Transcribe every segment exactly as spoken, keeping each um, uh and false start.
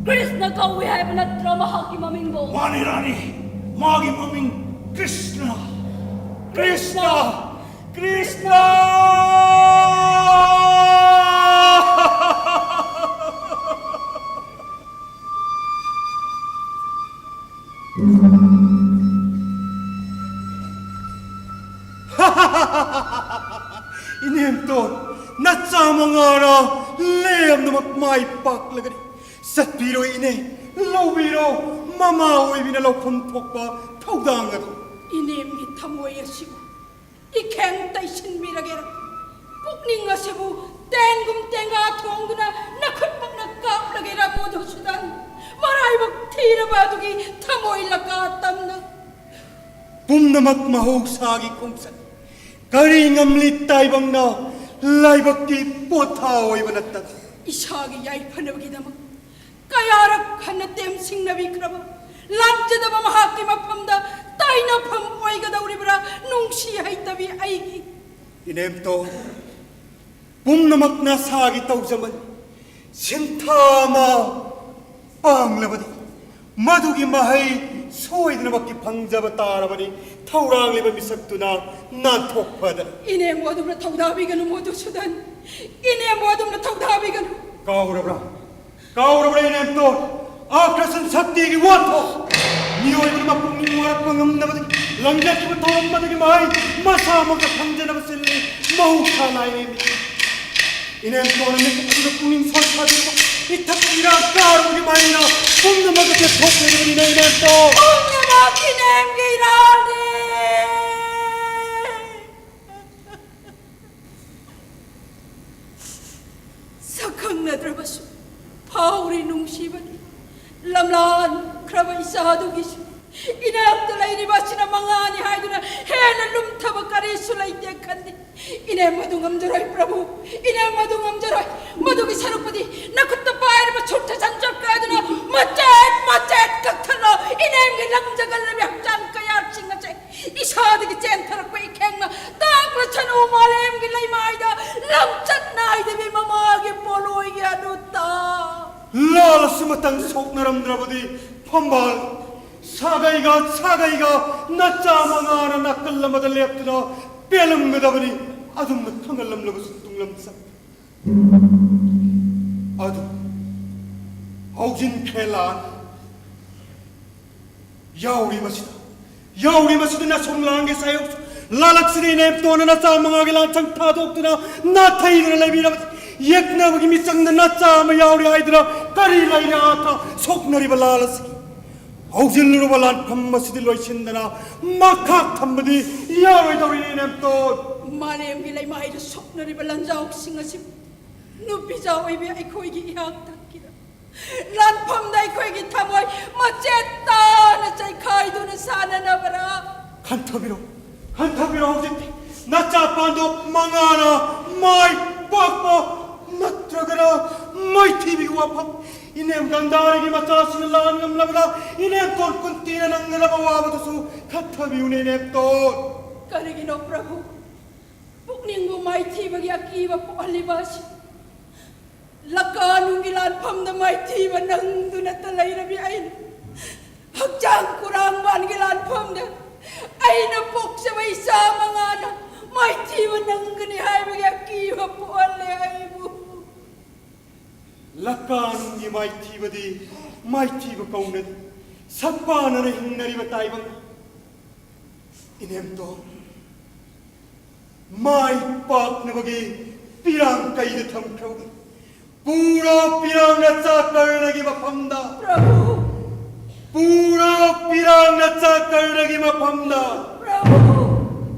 ꯀ꯭ꯔꯤꯁꯅ ꯀꯧꯏ ꯍꯥꯏꯕ ꯅꯠꯇ꯭ꯔꯣ ꯃꯍꯥꯛꯀꯤ ꯃꯃꯤꯡꯕꯨ? ꯃꯥꯅꯤ ꯔꯥꯅꯤ, ꯃꯥꯒꯤ ꯃꯃꯤꯡ ꯀ꯭ꯔꯤꯁꯅ꯫ ꯀ꯭ꯔꯤꯁꯅ! ꯀ꯭ꯔꯤꯁꯅ! ꯏꯅꯦꯝꯇꯣꯟ, ꯅꯆꯥ ꯃꯉꯥꯔ ꯂꯦꯝꯅꯃꯛ ꯃꯥꯏ ꯄꯥꯛꯂꯒꯅꯤ꯫ ꯆꯠꯄꯤꯔꯣ ꯏꯅꯦ, ꯂꯧꯕꯤꯔꯣ ꯃꯃꯥ ꯑꯣꯏꯕꯤꯅ ꯂꯧꯐꯝ ꯊꯣꯛꯄ ꯊꯧꯗꯥꯡ ꯑꯗꯨ꯫ ꯏꯅꯦꯝꯒꯤ ꯊꯃꯣꯏ ꯑꯁꯤꯕꯨ ꯏꯈꯦꯡ ꯇꯩꯁꯤꯟꯕꯤꯔꯒꯦꯔꯥ? ꯄꯨꯛꯅꯤꯡ ꯑꯁꯤꯕꯨ ꯇꯦꯟꯒꯨꯝ ꯇꯦꯡꯒꯥ ꯊꯣꯡꯗꯨꯅ ꯅꯈꯨꯠꯃꯛꯅ ꯀꯥꯞꯂꯒꯦꯔꯥ ꯃꯣꯙꯨꯁꯨꯗꯟ? ꯃꯔꯥꯏꯕꯛ ꯊꯤꯔꯕ ꯑꯗꯨꯒꯤ ꯊꯃꯣꯏ ꯂꯀꯥ ꯇꯝꯅ꯫ ꯄꯨꯝꯅꯃꯛ ꯃꯍꯧꯁꯥꯒꯤ ꯈꯣꯡꯆꯠ꯫ ꯀꯔꯤ ꯉꯝꯂꯤ ꯇꯥꯏꯕꯪꯅ ꯂꯥꯏꯕꯛꯀꯤ ꯄꯣꯊꯥ ꯑꯣꯏꯕ ꯅꯠꯇꯅ? ꯏꯁꯥꯒꯤ ꯌꯥꯏꯐꯅꯕꯒꯤꯗꯃꯛ ꯀꯌꯥꯔꯛ ꯍꯟꯅ ꯇꯦꯝꯁꯤꯡꯅꯕꯤꯈ꯭ꯔꯕ ꯂꯥꯛꯆꯗꯕ ꯃꯍꯥꯛꯀꯤ ꯃꯐꯝꯗ ꯇꯥꯏꯅꯐꯝ ꯑꯣꯏꯒꯗꯧꯔꯤꯕ꯭ꯔꯥ ꯅꯨꯡꯁꯤ ꯍꯩꯇꯕꯤ ꯑꯩꯒꯤ? ꯏꯅꯦꯝꯇꯣ, ꯄꯨꯝꯅꯃꯛ ꯅꯁꯥꯒꯤ ꯇꯧꯖꯃꯜ꯫ ꯁꯤꯟꯊꯥ ꯑꯃ ꯄꯥꯡꯂꯕꯗꯤ ꯃꯗꯨꯒꯤ ꯃꯍꯩ ꯁꯣꯏꯗꯅꯃꯛꯀꯤ ꯐꯪꯖꯕ ꯇꯥꯔꯕꯅꯤ, ꯊꯧꯔꯥꯡꯂꯤꯕ ꯃꯤꯁꯛꯇꯨꯅ ꯅꯥꯟꯊꯣꯛ ꯐꯗꯅ꯫ ꯏꯅꯦꯝꯕꯨ ꯑꯗꯨꯝꯅ ꯊꯧꯗꯥꯕꯤꯒꯅꯨ ꯃꯣꯙꯨꯁꯨꯗꯟ, ꯏꯅꯦꯝꯕꯨ ꯑꯗꯨꯝꯅ ꯊꯧꯗꯥꯕꯤꯒꯅꯨ꯫ ꯀꯥꯎꯔꯕ꯭ꯔꯥ? ꯀꯥꯎꯔꯕ꯭ꯔꯥ ꯏꯅꯦꯝꯇꯣ? ꯑꯥꯒ꯭ꯔꯁꯟ ꯁꯛꯇꯤꯒꯤ ꯋꯥꯊꯣꯛ꯫ ꯃꯤꯑꯣꯏꯕꯅ ꯃꯄꯨꯛꯅꯤꯡ ꯋꯥꯔꯛꯄ ꯉꯝꯅꯕꯗꯤ ꯂꯪꯖꯈꯤꯕ ꯊꯧꯔꯝ ꯑꯗꯨꯒꯤ ꯃꯍꯩ ꯃꯁꯥꯃꯛꯇ ꯐꯪꯖꯅꯕ ꯁꯤꯜꯂꯤ ꯃꯍꯧꯁꯥ ꯅꯥꯏꯔꯦ ꯃꯤ꯫ ꯏꯅꯦꯝꯇꯣꯅ ꯃꯤꯀꯨꯞ ꯑꯗꯨꯗ ꯄꯨꯛꯅꯤꯡ ꯁꯣꯏ ꯁꯥꯗꯣꯛꯄ ꯏꯊꯛ ꯏꯔꯥꯡ ꯀꯥꯔꯨꯕꯒꯤ ꯃꯍꯩꯅ ꯄꯨꯝꯅꯃꯛ ꯑꯁꯦ ꯊꯣꯛꯂꯤꯕꯅꯤꯅ ꯏꯅꯦꯝꯇꯣ꯫ ꯄꯨꯝꯅꯃꯛ ꯏꯅꯦꯝꯒꯤ ꯏꯔꯥꯜꯅꯤ꯫ ꯁꯛꯈꯪꯅꯗ꯭ꯔꯕꯁꯨ ꯐꯥꯎꯔꯤ ꯅꯨꯡꯁꯤꯕꯗꯤ꯫ ꯂꯝꯂꯥꯟꯈ꯭ꯔꯕ ꯏꯆꯥꯗꯨꯒꯤꯁꯨ ꯏꯅꯥꯛꯇ ꯂꯩꯔꯤꯕ ꯑꯁꯤꯅ ꯃꯉꯥꯅꯤ ꯍꯥꯏꯗꯨꯅ ꯍꯦꯟꯅ ꯂꯨꯝꯊꯕ ꯀꯔꯤꯁꯨ ꯂꯩꯇꯦ ꯈꯟꯗꯦ꯫ ꯏꯅꯦꯝ ꯃꯗꯨ ꯉꯝꯖꯔꯣꯏ ꯄ꯭ꯔꯚꯨ, ꯏꯅꯦꯝ ꯃꯗꯨ ꯉꯝꯖꯔꯣꯏ꯫ ꯃꯗꯨꯒꯤ ꯁꯔꯨꯛꯄꯨꯗꯤ ꯅꯈꯨꯠꯇ ꯄꯥꯏꯔꯤꯕ ꯁꯨꯠꯇ ꯁꯟꯖꯣꯠ ꯀꯥꯗꯨꯅ ꯃꯆꯦꯠ ꯃꯆꯦꯠ ꯀꯛꯊꯠꯂꯣ꯫ ꯏꯅꯦꯝꯒꯤ ꯂꯪꯖꯒꯜꯂꯕꯤ ꯍꯛꯆꯥꯡ ꯀꯌꯥꯠꯁꯤꯡ ꯑꯁꯦ ꯏꯁꯥꯗꯒꯤ ꯆꯦꯟꯊꯔꯛꯄ ꯏꯈꯦꯡꯅ ꯇꯥꯛꯂꯁꯅꯨ ꯃꯥꯂꯦꯝꯒꯤ ꯂꯩꯃꯥꯏꯗ ꯂꯝꯆꯠ ꯅꯥꯏꯗꯕꯤ ꯃꯃꯥꯒꯤ ꯄꯣꯂꯣꯏꯒꯤ ꯑꯗꯨ ꯇꯥ꯫ ꯐꯝꯕꯥꯜ ꯑꯁꯤꯃꯇꯪ ꯁꯣꯛꯅꯔꯝꯗ꯭ꯔꯕꯗꯤ ꯐꯝꯕꯥꯜ ꯁꯥꯒꯩꯒ ꯁꯥꯒꯩꯒ ꯅꯆꯥ ꯃꯉꯥꯅ ꯅꯥꯀꯜ ꯑꯃꯗ ꯂꯦꯞꯇꯨꯅ ꯄꯦꯜꯂꯝꯒꯗꯕꯅꯤ꯫ ꯑꯗꯨꯝꯅ ꯈꯪꯍꯜꯂꯝꯂꯕꯁꯨ ꯇꯨꯡꯂꯝ ꯆꯠ ꯑꯗꯨ ꯍꯧꯖꯤꯟꯈ꯭ꯔꯦ ꯂꯥꯟ꯫ ꯌꯥꯎꯔꯤ ꯃꯁꯤꯗ, ꯌꯥꯎꯔꯤ ꯃꯁꯤꯗ ꯅꯁꯨꯝ ꯂꯥꯟꯒꯤ ꯁꯥꯏꯌꯣꯛꯁꯨ꯫ ꯂꯥꯜꯂꯛꯁꯤꯗ ꯏꯅꯦꯝꯇꯣꯟꯅ ꯅꯆꯥ ꯃꯉꯥꯒꯤ ꯂꯥꯟꯁꯪ ꯊꯥꯗꯣꯛꯇꯨꯅ ꯅꯥꯊꯩꯗꯨꯅ ꯂꯩꯕꯤꯔꯕꯗꯤ, ꯌꯦꯛꯅꯕꯒꯤ ꯃꯤꯆꯪꯗ ꯅꯆꯥ ꯑꯃ ꯌꯥꯎꯔꯤ ꯍꯥꯏꯗꯨꯅ ꯀꯔꯤ ꯂꯩꯔꯦ? ꯑꯥ ꯁꯣꯛꯅꯔꯤꯕ ꯂꯥꯜ ꯑꯁꯤ ꯍꯧꯖꯤꯜꯂꯨꯔꯕ ꯂꯥꯟꯐꯝ ꯑꯁꯤꯗꯤ ꯂꯣꯏꯁꯤꯟꯗꯅ ꯃꯈꯥ ꯊꯝꯕꯗꯤ ꯌꯥꯔꯣꯏꯗꯧꯔꯤꯅꯦ, ꯏꯅꯦꯝꯇꯣꯟ꯫ ꯃꯥꯂꯦꯝꯒꯤ ꯂꯩꯃꯥꯏꯗ ꯁꯣꯛꯅꯔꯤꯕ ꯂꯥꯟꯖꯥꯎꯁꯤꯡ ꯑꯁꯤ ꯅꯨꯄꯤꯖꯥ ꯑꯣꯏꯕꯤ ꯑꯩꯈꯣꯏꯒꯤ ꯏꯍꯥꯛ ꯊꯛꯀꯤꯗ ꯂꯥꯟꯐꯝꯗ ꯑꯩꯈꯣꯏꯒꯤ ꯊꯃꯣꯏ ꯃꯆꯦꯠ ꯇꯥꯅ ꯆꯩꯈꯥꯏꯗꯨꯅ ꯁꯥꯟꯅꯅꯕ꯭ꯔꯥ? ꯈꯟꯊꯕꯤꯔꯣ, ꯈꯟꯊꯕꯤꯔꯣ ꯍꯧꯖꯤꯛꯇꯤ꯫ ꯅꯆꯥ ꯄꯥꯟꯗꯣꯞ ꯃꯉꯥꯅ ꯃꯥꯏ ꯄꯥꯛꯄ ꯅꯠꯇ꯭ꯔꯒꯅ ꯃꯥꯏꯊꯤꯕꯒꯤ ꯋꯥꯐꯝ ꯏꯅꯦꯝ ꯒꯟꯙꯥꯔꯤꯒꯤ ꯃꯆꯥꯁꯤꯡꯅ ꯂꯥꯟ ꯉꯝꯂꯕ꯭ꯔꯥ? ꯏꯅꯦꯝꯇꯣꯟ ꯀꯨꯟꯇꯤꯅ ꯅꯪꯒꯗꯕ ꯋꯥꯕꯗꯨꯁꯨ ꯈꯟꯊꯕꯤꯌꯨꯅꯦ, ꯏꯅꯦꯝꯇꯣꯟ꯫ ꯀꯔꯤꯒꯤꯅꯣ ꯄ꯭ꯔꯚꯨ? ꯄꯨꯛꯅꯤꯡꯕꯨ ꯃꯥꯏꯊꯤꯕꯒꯤ ꯑꯀꯤꯕ ꯄꯣꯛꯍꯜꯂꯤꯕ ꯑꯁꯤ? ꯂꯀꯥꯅꯨꯡꯒꯤ ꯂꯥꯟꯐꯝꯗ ꯃꯥꯏꯊꯤꯕ ꯅꯪꯗꯨꯅꯇ ꯂꯩꯔꯕꯤ ꯑꯩꯅ, ꯍꯛꯆꯥꯡ ꯀꯨꯔꯥꯡꯕꯥꯟꯒꯤ ꯂꯥꯟꯐꯝꯗ ꯑꯩꯅ ꯄꯣꯛꯆꯕ ꯏꯆꯥ ꯃꯉꯥꯅ ꯃꯥꯏꯊꯤꯕ ꯅꯪꯒꯅꯤ ꯍꯥꯏꯕꯒꯤ ꯑꯀꯤꯕ ꯄꯣꯛꯍꯜꯂꯦ ꯑꯩꯕꯨ꯫ ꯂꯀꯥꯅꯨꯡꯒꯤ ꯃꯥꯏꯊꯤꯕꯗꯤ ꯃꯥꯏꯊꯤꯕ ꯀꯧꯅꯗꯦ, ꯁꯛꯄꯥꯟꯅꯅ ꯍꯤꯡꯅꯔꯤꯕ ꯇꯥꯏꯕꯪ꯫ ꯏꯅꯦꯝꯇꯣꯟ, ꯃꯥꯏ ꯄꯥꯛꯅꯕꯒꯤ ꯄꯤꯔꯥꯡ ꯀꯩꯗ ꯊꯝꯈ꯭ꯔꯕꯅꯤ꯫ ꯄꯨꯔꯣ ꯄꯤꯔꯥꯡꯅ ꯆꯥꯀꯔꯅꯒꯤ ꯃꯐꯝꯗ꯫ ꯄ꯭ꯔꯚꯨ! ꯄꯨꯔꯣ ꯄꯤꯔꯥꯡꯅ ꯆꯥꯀꯔꯅꯒꯤ ꯃꯐꯝꯗ꯫ ꯄ꯭ꯔꯚꯨ!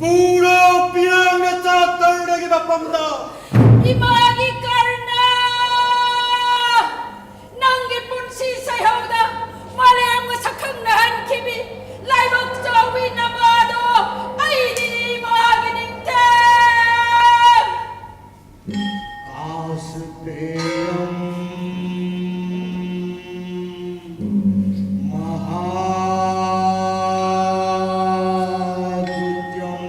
ꯄꯨꯔꯣ ꯄꯤꯔꯥꯡꯅ ꯆꯥꯀꯔꯅꯒꯤ ꯃꯐꯝꯗ꯫ ꯏꯃꯥꯒꯤ ꯀꯔꯅ! ꯅꯪꯒꯤ ꯄꯨꯟꯁꯤ ꯁꯩꯍꯧꯗ ꯃꯥꯂꯦꯝꯒ ꯁꯛꯈꯪꯅꯍꯟꯈꯤꯕꯤ ꯂꯥꯏꯕꯛ ꯆꯥꯎꯕꯤ ꯅꯃꯥꯗꯣ ꯑꯩꯗꯤ ꯏꯃꯥꯒꯤ ꯅꯤꯡꯊꯦꯝ꯫ कासपेयं महाद्युत्यं।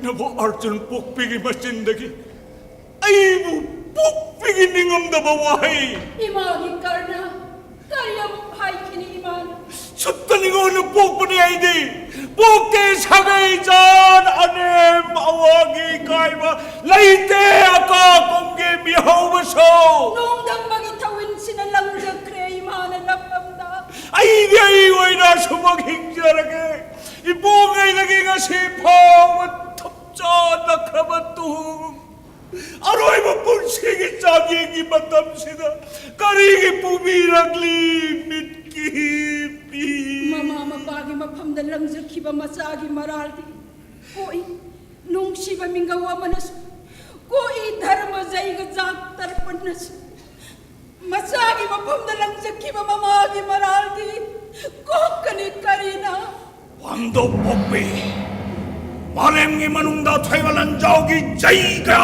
ꯅꯕꯨ ꯑꯔꯖꯨꯟ ꯄꯣꯛꯄꯤꯒꯤ ꯃꯆꯤꯟꯗꯒꯤ ꯑꯩꯕꯨ ꯄꯣꯛꯄꯤꯒꯤ ꯅꯤꯡꯉꯝꯗꯕ ꯋꯥꯍꯩ꯫ ꯏꯃꯥꯒꯤ ꯀꯔꯅ ꯀꯔꯤ ꯑꯃꯨꯛ ꯍꯥꯏꯈꯤꯅꯤ ꯏꯃꯥꯅ? ꯁꯨꯠꯇ ꯅꯤꯉꯣꯜꯅ ꯄꯣꯛꯄꯅꯤ ꯑꯩꯗꯤ꯫ ꯄꯣꯛꯇꯦ ꯁꯥꯒꯩ ꯖꯥꯠ ꯑꯅꯦꯝ ꯑꯋꯥꯡꯒꯤ ꯀꯥꯏꯕ, ꯂꯩꯇꯦ ꯑꯀꯥ ꯀꯨꯝꯒꯤ ꯃꯤꯍꯧꯕꯁꯨ꯫ ꯅꯣꯡꯗꯝꯕꯒꯤ ꯊꯧꯋꯤꯟꯁꯤꯅ ꯂꯪꯖꯈ꯭ꯔꯦ ꯏꯃꯥꯅ ꯂꯝꯕꯝꯗ꯫ ꯑꯩꯗꯤ ꯑꯩ ꯑꯣꯏꯅ ꯑꯁꯨꯃꯛ ꯍꯤꯡꯖꯔꯒꯦ꯫ ꯏꯄꯣꯛꯉꯩꯗꯒꯤ ꯉꯁꯤ ꯐꯥꯎꯕ ꯊꯨꯞꯆꯥꯅꯈ꯭ꯔꯕ ꯇꯨꯡ ꯑꯔꯣꯏꯕ ꯄꯨꯟꯁꯤꯒꯤ ꯆꯥꯡꯌꯦꯡꯒꯤ ꯃꯇꯝꯁꯤꯗ ꯀꯔꯤꯒꯤ ꯄꯨꯕꯤꯔꯛꯂꯤ ꯃꯤꯠꯀꯤ ꯄꯤ? ꯃꯃꯥ ꯃꯄꯥꯒꯤ ꯃꯐꯝꯗ ꯂꯪꯖꯈꯤꯕ ꯃꯆꯥꯒꯤ ꯃꯔꯥꯜꯗꯤ ꯀꯣꯛꯏ ꯅꯨꯡꯁꯤꯕ ꯃꯤꯡꯒꯧ ꯑꯃꯅꯁꯨ, ꯀꯣꯛꯏ ꯙꯔꯃ ꯖꯩꯒ ꯖꯥꯛ ꯇꯔꯄꯟꯅꯁꯨ꯫ ꯃꯆꯥꯒꯤ ꯃꯐꯝꯗ ꯂꯪꯖꯈꯤꯕ ꯃꯃꯥꯒꯤ ꯃꯔꯥꯜꯗꯤ ꯀꯣꯛꯀꯅꯤ ꯀꯔꯤꯅ? ꯄꯥꯝꯗꯣꯞ ꯄꯣꯛꯄꯤ, ꯃꯥꯂꯦꯝꯒꯤ ꯃꯅꯨꯡꯗ ꯑꯊꯣꯏꯕ ꯂꯥꯟꯖꯥꯎꯒꯤ ꯖꯩꯒ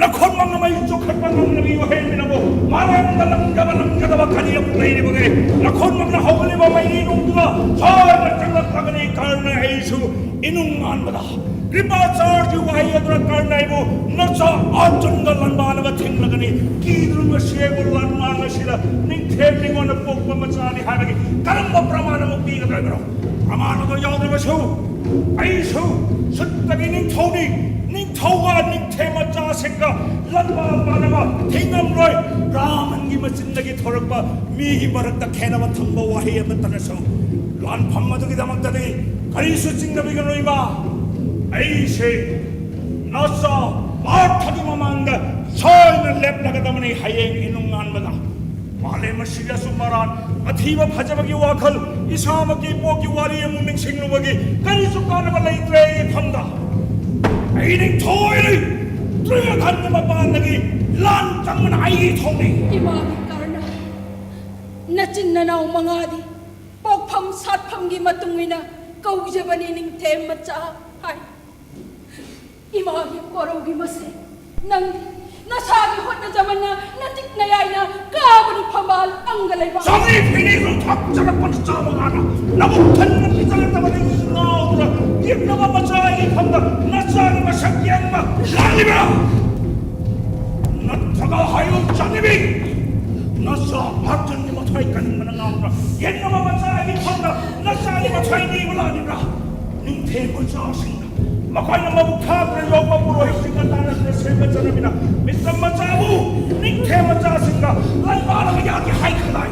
ꯅꯈꯣꯟꯃꯛꯅ ꯃꯩ ꯆꯣꯛꯈꯠꯄ ꯉꯝꯂꯕꯤ ꯋꯥꯍꯩ ꯑꯃꯅꯕꯨ ꯃꯥꯂꯦꯝꯗ ꯂꯪꯖꯕ ꯂꯪꯒꯗꯕ ꯀꯔꯤ ꯑꯃꯨꯛ ꯂꯩꯔꯤꯕꯒꯦ? ꯅꯈꯣꯟꯃꯛꯅ ꯍꯧꯒꯠꯂꯤꯕ ꯃꯩꯔꯤ ꯅꯨꯡꯗꯨꯅ ꯁꯣꯏꯗꯅ ꯆꯪꯂꯛꯂꯒꯅꯤ꯫ ꯀꯔꯅ ꯑꯩꯁꯨ ꯏꯅꯨꯡ ꯉꯥꯟꯕꯗ ꯀ꯭ꯔꯤꯄꯥꯆꯥꯔꯒꯤ ꯋꯥꯍꯩ ꯑꯗꯨꯅ ꯀꯔꯅ ꯑꯩꯕꯨ ꯅꯆꯥ ꯑꯔꯖꯨꯟꯒ ꯂꯥꯟꯕꯥꯅꯕ ꯊꯤꯡꯂꯒꯅꯤ꯫ ꯀꯤꯗ꯭ꯔꯨ ꯃꯁꯤ ꯑꯩꯕꯨ ꯂꯥꯟꯃꯥꯡ ꯑꯁꯤꯗ ꯅꯤꯡꯊꯦꯝ ꯅꯤꯉꯣꯟꯅ ꯄꯣꯛꯄ ꯃꯆꯥꯅꯤ ꯍꯥꯏꯕꯒꯤ ꯀꯔꯝꯕ ꯄ꯭ꯔꯃꯥꯟ ꯑꯃꯨꯛ ꯄꯤꯒꯗꯕꯅꯣ? ꯄ꯭ꯔꯃꯥꯟ ꯑꯗꯨ ꯌꯥꯎꯗ꯭ꯔꯕꯁꯨ ꯑꯩꯁꯨ ꯁꯨꯠꯇꯒꯤ ꯅꯤꯡꯊꯧꯅꯤ꯫ ꯅꯤꯡꯊꯧꯒ ꯅꯤꯡꯊꯦꯝ ꯃꯆꯥꯁꯤꯡꯒ ꯂꯥꯟꯕꯥ ꯄꯥꯅꯕ ꯊꯤꯡꯉꯝꯂꯣꯏ꯫ ꯕ꯭ꯔꯥꯍꯃꯟꯒꯤ ꯃꯆꯤꯟꯗꯒꯤ ꯊꯣꯔꯛꯄ ꯃꯤꯒꯤ ꯃꯔꯛꯇ ꯈꯦꯠꯅꯕ ꯊꯝꯕ ꯋꯥꯍꯩ ꯑꯃꯠꯇꯅꯁꯨ ꯂꯥꯟꯐꯝ ꯑꯗꯨꯒꯤꯗꯃꯛꯇꯗꯤ ꯀꯔꯤꯁꯨ ꯆꯤꯡꯅꯕꯤꯒꯅꯨ ꯏꯃꯥ꯫ ꯑꯩꯁꯦ ꯅꯆꯥ ꯄꯥꯔꯊꯒꯤ ꯃꯃꯥꯡꯗ ꯁꯣꯏꯗꯅ ꯂꯦꯞꯂꯒꯗꯕꯅꯤ꯫ ꯍꯌꯦꯡ ꯏꯅꯨꯡ ꯉꯥꯟꯕꯗ ꯃꯥꯂꯦꯝ ꯑꯁꯤꯒꯤ ꯑꯆꯨꯝ ꯑꯔꯥꯟ, ꯑꯊꯤꯕ ꯐꯖꯕꯒꯤ ꯋꯥꯈꯜ, ꯏꯁꯥꯃꯛꯀꯤ ꯏꯄꯣꯛꯀꯤ ꯋꯥꯔꯤ ꯑꯃꯨꯛ ꯅꯤꯡꯁꯤꯡꯂꯨꯕꯒꯤ ꯀꯔꯤꯁꯨ ꯀꯥꯟꯅꯕ ꯂꯩꯇ꯭ꯔꯦ꯫ ꯏꯐꯝꯗ ꯑꯩ ꯅꯤꯡꯊꯧ ꯑꯣꯏꯔꯤ꯫ ꯗꯨꯔꯌꯣꯙꯟꯒꯤ ꯃꯄꯥꯟꯗꯒꯤ ꯂꯥꯟ ꯆꯪꯕꯅ ꯑꯩꯒꯤ ꯏꯊꯧꯅꯤ꯫ ꯏꯃꯥꯒꯤ ꯀꯔꯅ, ꯅꯆꯤꯟ ꯅꯅꯥꯎ ꯃꯉꯥꯗꯤ ꯄꯣꯛꯐꯝ ꯁꯥꯠꯐꯝꯒꯤ ꯃꯇꯨꯡ ꯏꯟꯅ ꯀꯧꯖꯕꯅꯤ ꯅꯤꯡꯊꯦꯝ ꯃꯆꯥ ꯍꯥꯏ꯫ ꯏꯃꯥꯒꯤ ꯀꯣꯔꯧꯒꯤ ꯃꯁꯦ ꯅꯪꯗꯤ ꯅꯁꯥꯒꯤ ꯍꯣꯠꯅꯖꯃꯟꯅ ꯅꯇꯤꯛ ꯅꯌꯥꯏꯅ ꯀꯥꯕꯅꯤ ꯐꯝꯕꯥꯜ ꯑꯪꯒ ꯂꯩꯕꯥꯛ꯫ ꯆꯥꯎꯔꯤ ꯐꯤꯅꯤ ꯂꯨꯊꯣꯛꯆꯔꯛꯄꯅ ꯆꯥꯕ ꯉꯥꯅ ꯂꯧꯕꯨꯛ ꯊꯟꯅ ꯄꯤꯖꯔꯛꯇꯕꯅꯤ ꯉꯥꯎꯗꯨꯅ ꯌꯦꯛꯅꯕ ꯃꯆꯥ ꯑꯩꯒꯤ ꯐꯝꯗ ꯅꯆꯥ ꯅꯠꯇ꯭ꯔꯒ ꯍꯥꯏꯌꯨ, ꯆꯥꯟꯅꯕꯤ, ꯅꯆꯥ ꯑꯥꯔꯖꯨꯟꯒꯤ ꯃꯊ꯭ꯋꯥꯏ ꯀꯟꯕꯅ ꯉꯥꯡꯕ꯭ꯔꯥ? ꯌꯦꯠꯅꯕ ꯃꯆꯥ ꯑꯅꯤ ꯐꯪꯕ꯭ꯔꯥ? ꯅꯆꯥꯒꯤ ꯃꯊ꯭ꯋꯥꯏ ꯅꯤꯕ ꯂꯥꯛꯂꯤꯕ꯭ꯔꯥ? ꯅꯤꯡꯊꯦꯝ ꯃꯆꯥꯁꯤꯡꯅ, ꯃꯈꯣꯏꯅ ꯃꯕꯨꯛ ꯊꯥꯗꯨꯅ ꯌꯣꯛꯄ ꯄꯨꯔꯣꯏꯁꯤꯡꯒ ꯇꯥꯟꯅꯗꯨꯅ ꯁꯦꯝꯕ ꯆꯠꯅꯕꯤꯅ, ꯃꯤꯆꯝ ꯃꯆꯥꯕꯨ ꯅꯤꯡꯊꯦꯝ ꯃꯆꯥꯁꯤꯡꯒ ꯂꯥꯟꯕꯥꯅꯕ ꯌꯥꯒꯦ ꯍꯥꯏꯈꯤꯗꯥꯏ?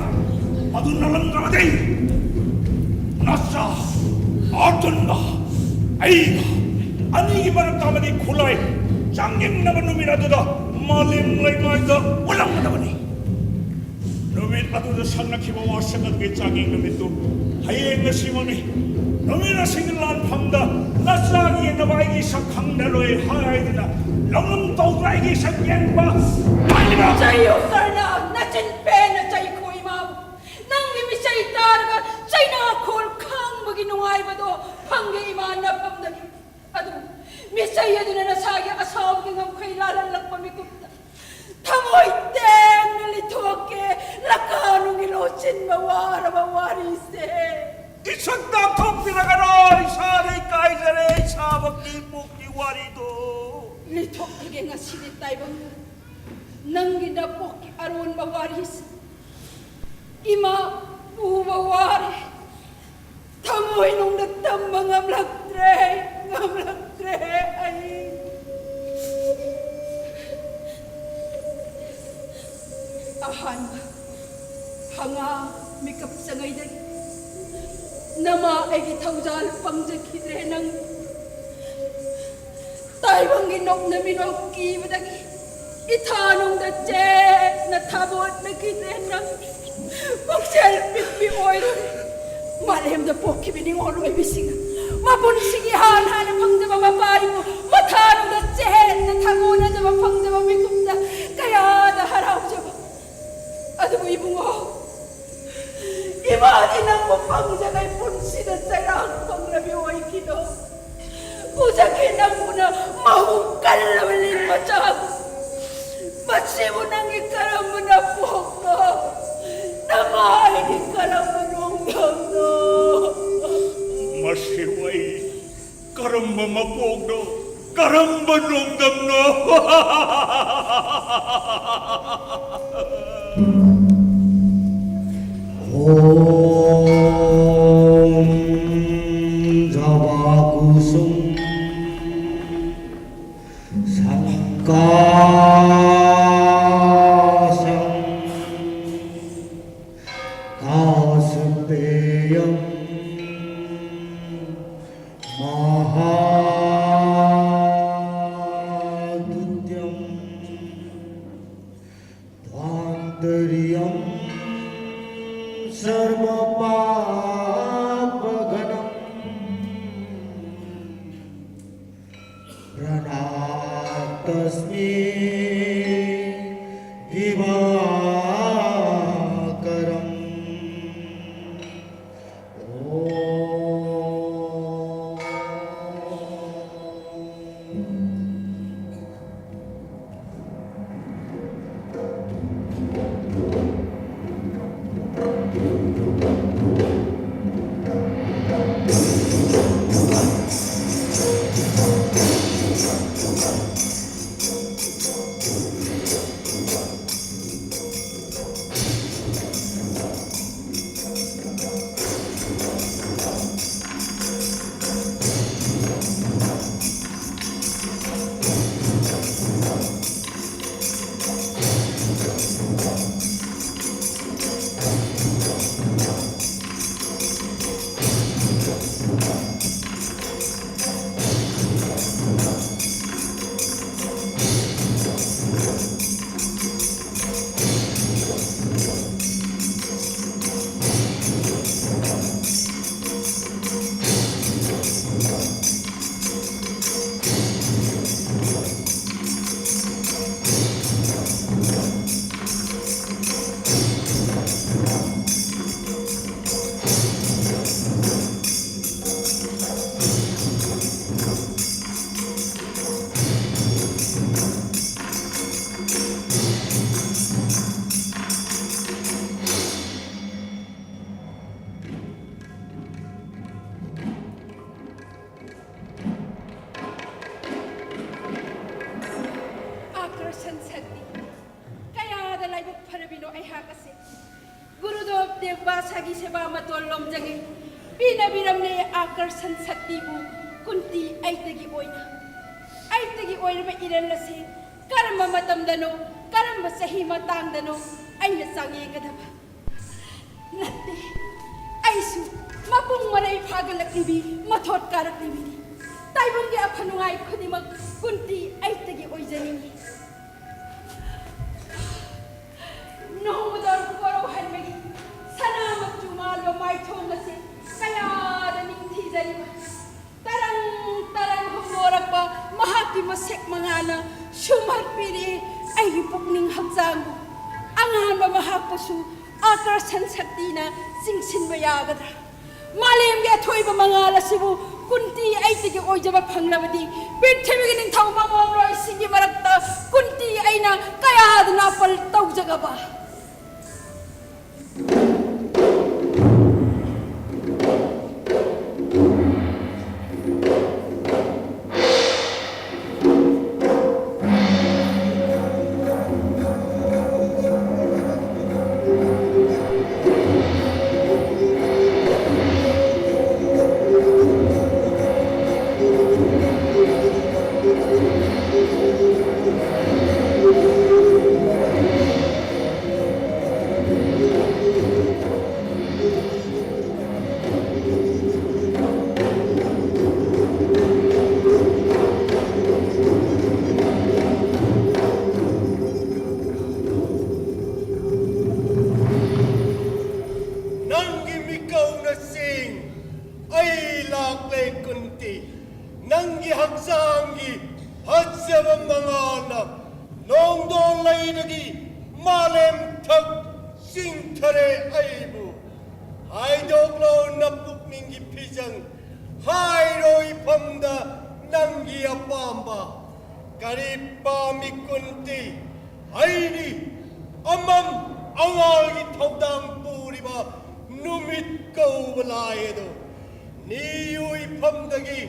ꯃꯗꯨ ꯅꯠꯂꯝꯗ꯭ꯔꯕꯗꯤ ꯅꯆꯥ ꯑꯥꯔꯖꯨꯟꯒ ꯑꯩꯒ ꯑꯅꯤꯒꯤ ꯃꯔꯛꯇ ꯑꯃꯗꯤ ꯈꯨꯠꯂꯥꯏ ꯆꯥꯡꯌꯦꯡꯅꯕ ꯅꯨꯃꯤꯠ ꯑꯗꯨꯗ ꯃꯥꯂꯦꯝ ꯂꯩꯃꯥꯏꯗ ꯎꯠꯂꯝꯒꯗꯕꯅꯤ꯫ ꯅꯨꯃꯤꯠ ꯑꯗꯨꯗ ꯁꯪꯅꯈꯤꯕ ꯋꯥꯁꯛ ꯑꯗꯨꯒꯤ ꯆꯥꯡꯌꯦꯡ ꯅꯨꯃꯤꯠꯇꯨ ꯍꯌꯦꯡ ꯉꯁꯤꯃꯛꯅꯤ꯫ ꯅꯨꯃꯤꯠ ꯑꯁꯤꯒꯤ ꯂꯥꯟꯐꯝꯗ ꯅꯆꯥꯒꯤ ꯌꯦꯡꯅꯕ ꯑꯩꯒꯤ ꯁꯛ ꯈꯪꯂꯔꯣꯏ ꯍꯥꯏꯗꯨꯅ ꯂꯧꯅꯝ ꯇꯧꯗꯨꯅ ꯑꯩꯒꯤ ꯁꯛ ꯌꯦꯡꯕ ꯍꯥꯏꯔꯤꯕ ꯆꯩꯌꯨ ꯀꯔꯅ, ꯅꯆꯤꯟ ꯄꯦꯟꯅ ꯆꯩꯈꯣ ꯏꯃꯥꯕꯨ꯫ ꯅꯪꯒꯤ ꯃꯤꯆꯩ ꯇꯥꯔꯒ ꯆꯩꯅꯥꯈꯣꯜ ꯈꯥꯡꯕꯒꯤ ꯅꯨꯡꯉꯥꯏꯕꯗꯣ ꯐꯪꯒꯦ ꯏꯃꯥ ꯅꯐꯝꯗꯒꯤ꯫ ꯑꯗꯨ ꯃꯤꯆꯩ ꯑꯗꯨꯅ ꯅꯁꯥꯒꯤ ꯑꯁꯥꯎꯕꯒꯤ ꯉꯝꯈꯩ ꯂꯥꯜꯍꯜꯂꯛꯄ ꯃꯤꯀꯨꯞꯇ ꯊꯃꯣꯏ ꯇꯦꯡꯅ ꯂꯤꯊꯣꯛꯀꯦ ꯂꯀꯥꯅꯨꯡꯒꯤ ꯂꯣꯠꯁꯤꯟꯕ ꯋꯥꯔꯕ ꯋꯥꯔꯤꯁꯦ꯫ ꯏꯁꯛ ꯇꯥꯛꯊꯣꯛꯄꯤꯔꯒꯔꯣ? ꯏꯁꯥꯗ ꯏꯀꯥꯏꯖꯔꯦ, ꯏꯁꯥꯃꯛꯀꯤ ꯏꯄꯣꯛꯀꯤ ꯋꯥꯔꯤꯗꯣ꯫ ꯂꯤꯊꯣꯛꯂꯒꯦ ꯉꯁꯤꯗꯤ ꯇꯥꯏꯕꯪ, ꯅꯪꯒꯤ ꯅꯄꯣꯛꯀꯤ ꯑꯔꯣꯟꯕ ꯋꯥꯔꯤꯁꯦ꯫ ꯏꯃꯥ ꯄꯨꯕ ꯋꯥꯔꯦ꯫ ꯊꯃꯣꯏꯅꯨꯡꯗ ꯇꯝꯕ ꯉꯝꯂꯛꯇ꯭ꯔꯦ, ꯉꯝꯂꯛꯇ꯭ꯔꯦ ꯑꯩ꯫ ꯑꯍꯥꯟꯕ ꯍꯉꯥ ꯃꯤꯀꯞ ꯆꯪꯉꯩꯗꯒꯤ ꯅꯃꯥ ꯑꯩꯒꯤ ꯊꯧꯖꯥꯜ ꯐꯪꯖꯈꯤꯗ꯭ꯔꯦ ꯅꯪ꯫ ꯇꯥꯏꯕꯪꯒꯤ ꯅꯣꯛꯅ ꯃꯤꯅꯣꯛ ꯀꯤꯕꯗꯒꯤ ꯏꯊꯥꯅꯨꯡꯗ ꯆꯦꯠꯅ ꯊꯥꯕꯣꯠꯅꯈꯤꯗ꯭ꯔꯦ ꯅꯪ꯫ ꯄꯨꯛꯆꯦꯜ ꯄꯤꯛꯄꯤ ꯑꯣꯏꯔꯨꯔꯦ꯫ ꯃꯥꯂꯦꯝꯗ ꯄꯣꯛꯈꯤꯕ ꯅꯤꯉꯣꯜ ꯑꯣꯏꯕꯤꯁꯤꯡꯅ ꯃꯄꯨꯟꯁꯤꯒꯤ ꯍꯥꯟ ꯍꯥꯟꯅ ꯐꯪꯖꯕ ꯃꯄꯥ ꯏꯄꯨ ꯃꯊꯥꯅꯨꯡꯗ ꯆꯦꯠꯅ ꯊꯥꯒꯣꯟꯅꯖꯕ ꯐꯪꯖꯕ ꯃꯤꯀꯨꯞꯇ ꯀꯌꯥꯗ ꯍꯔꯥꯎꯖꯕ꯫ ꯑꯗꯨꯕꯨ ꯏꯕꯨꯡꯉꯣ, ꯏꯃꯥꯗꯤ ꯅꯪꯕꯨ ꯐꯪꯖꯉꯩ ꯄꯨꯟꯁꯤꯗ ꯆꯩꯔꯥꯛ ꯐꯪꯂꯕꯤ ꯑꯣꯏꯈꯤꯗꯣ꯫ ꯎꯖꯈꯤ ꯅꯪꯕꯨꯅ ꯃꯍꯨ ꯀꯜꯂꯕ ꯂꯤꯟ ꯃꯆꯥ꯫ ꯃꯁꯤꯕꯨ ꯅꯪꯒꯤ ꯀꯔꯝꯕ ꯅꯄꯣꯛꯅꯣ? ꯅꯃꯥꯏꯒꯤ ꯀꯔꯝꯕ ꯅꯣꯡꯗꯝꯅꯣ? ꯃꯁꯤꯕꯨ ꯑꯩ ꯀꯔꯝꯕ ꯃꯄꯣꯛꯅꯣ? ꯀꯔꯝꯕ ꯅꯣꯡꯗꯝꯅꯣ? ॐ जवाकुसुम सङ्काशं काशपेयं महादुद्यं त्वान्तरियं सर्वपापघ्नं प्रणातस्मि दिवाकरम्। ॐ ꯁꯥꯒꯤ ꯁꯦꯕꯥ ꯃꯇꯣꯜ ꯂꯣꯝꯖꯒꯦ꯫ ꯄꯤꯅꯕꯤꯔꯝꯂꯦ ꯑꯥꯀꯔꯁꯟ ꯁꯛꯇꯤꯕꯨ ꯀꯨꯟꯇꯤ ꯑꯩꯇꯒꯤ ꯑꯣꯏꯅ꯫ ꯑꯩꯇꯒꯤ ꯑꯣꯏꯔꯕ ꯏꯔꯜ ꯑꯁꯤ ꯀꯔꯝꯕ ꯃꯇꯝꯗꯅꯣ, ꯀꯔꯝꯕ ꯆꯍꯤ ꯃꯇꯥꯡꯗꯅꯣ ꯑꯩꯅ ꯆꯥꯡꯌꯦꯡꯒꯗꯕ? ꯅꯠꯇꯦ, ꯑꯩꯁꯨ ꯃꯄꯨꯡ ꯃꯔꯩ ꯐꯥꯒꯠꯂꯛꯂꯤꯕꯤ, ꯃꯊꯣꯠ ꯀꯥꯔꯛꯂꯤꯕꯤꯅꯤ꯫ ꯇꯥꯏꯕꯪꯒꯤ ꯑꯐ ꯅꯨꯡꯉꯥꯏ ꯈꯨꯗꯤꯡꯃꯛ ꯀꯨꯟꯇꯤ ꯑꯩꯇꯒꯤ ꯑꯣꯏꯖꯅꯤꯡꯏ꯫ ꯅꯣꯡꯃꯗ ꯀꯣꯔꯧꯍꯟꯕꯒꯤ ꯁꯅꯥ ꯃꯆꯨ ꯃꯥꯟꯕ ꯃꯥꯏꯊꯣꯡ ꯑꯁꯤ ꯀꯌꯥꯗ ꯅꯤꯡꯊꯤꯖꯔꯤꯕ! ꯇꯔꯪ ꯇꯔꯪ ꯍꯣꯡꯗꯣꯔꯛꯄ ꯃꯍꯥꯛꯀꯤ ꯃꯁꯦꯛ ꯃꯉꯥꯅ ꯁꯨꯝꯍꯠꯄꯤꯔꯤ ꯑꯩꯒꯤ ꯄꯨꯛꯅꯤꯡ ꯍꯛꯆꯥꯡꯕꯨ꯫ ꯑꯉꯥꯟꯕ ꯃꯍꯥꯛꯄꯨꯁꯨ ꯑꯥꯀꯔꯁꯟ ꯁꯛꯇꯤꯅ ꯆꯤꯡꯁꯤꯟꯕ ꯌꯥꯒꯗ꯭ꯔꯥ? ꯃꯥꯂꯦꯝꯒꯤ ꯑꯊꯣꯏꯕ ꯃꯉꯥꯜ ꯑꯁꯤꯕꯨ ꯀꯨꯟꯇꯤ ꯑꯩꯇꯒꯤ ꯑꯣꯏꯖꯕ ꯐꯪꯂꯕꯗꯤ, ꯄ꯭ꯔꯤꯊꯤꯕꯤꯒꯤ ꯅꯤꯡꯊꯧ ꯃꯃꯣꯝꯔꯣꯏꯁꯤꯡꯒꯤ ꯃꯔꯛꯇ ꯀꯨꯟꯇꯤ ꯑꯩꯅ ꯀꯌꯥꯗ ꯅꯥꯄꯜ ꯇꯧꯖꯒꯕ? ꯅꯪꯒꯤ ꯃꯤꯀꯧꯅꯁꯤꯡ ꯑꯩ ꯂꯥꯛꯂꯦ ꯀꯨꯟꯇꯤ꯫ ꯅꯪꯒꯤ ꯍꯛꯆꯥꯡꯒꯤ ꯐꯖꯕ ꯃꯉꯥꯜꯅ ꯅꯣꯡꯗꯣꯟ ꯂꯩꯗꯒꯤ ꯃꯥꯂꯦꯝ ꯊꯛ ꯆꯤꯡꯊꯔꯦ ꯑꯩꯕꯨ꯫ ꯍꯥꯏꯗꯣꯛꯂꯣ ꯅꯄꯨꯛꯅꯤꯡꯒꯤ ꯐꯤꯖꯪ, ꯍꯥꯏꯔꯣ ꯏꯐꯝꯗ ꯅꯪꯒꯤ ꯑꯄꯥꯝꯕ꯫ ꯀꯔꯤ ꯄꯥꯝꯃꯤ ꯀꯨꯟꯇꯤ? ꯑꯩꯗꯤ ꯑꯃꯝ ꯑꯉꯥꯜꯒꯤ ꯊꯧꯗꯥꯡ ꯄꯨꯔꯤꯕ ꯅꯨꯃꯤꯠ ꯀꯧꯕ ꯂꯥꯏ ꯑꯗꯣ꯫ ꯅꯤꯌꯨ ꯏꯐꯝꯗꯒꯤ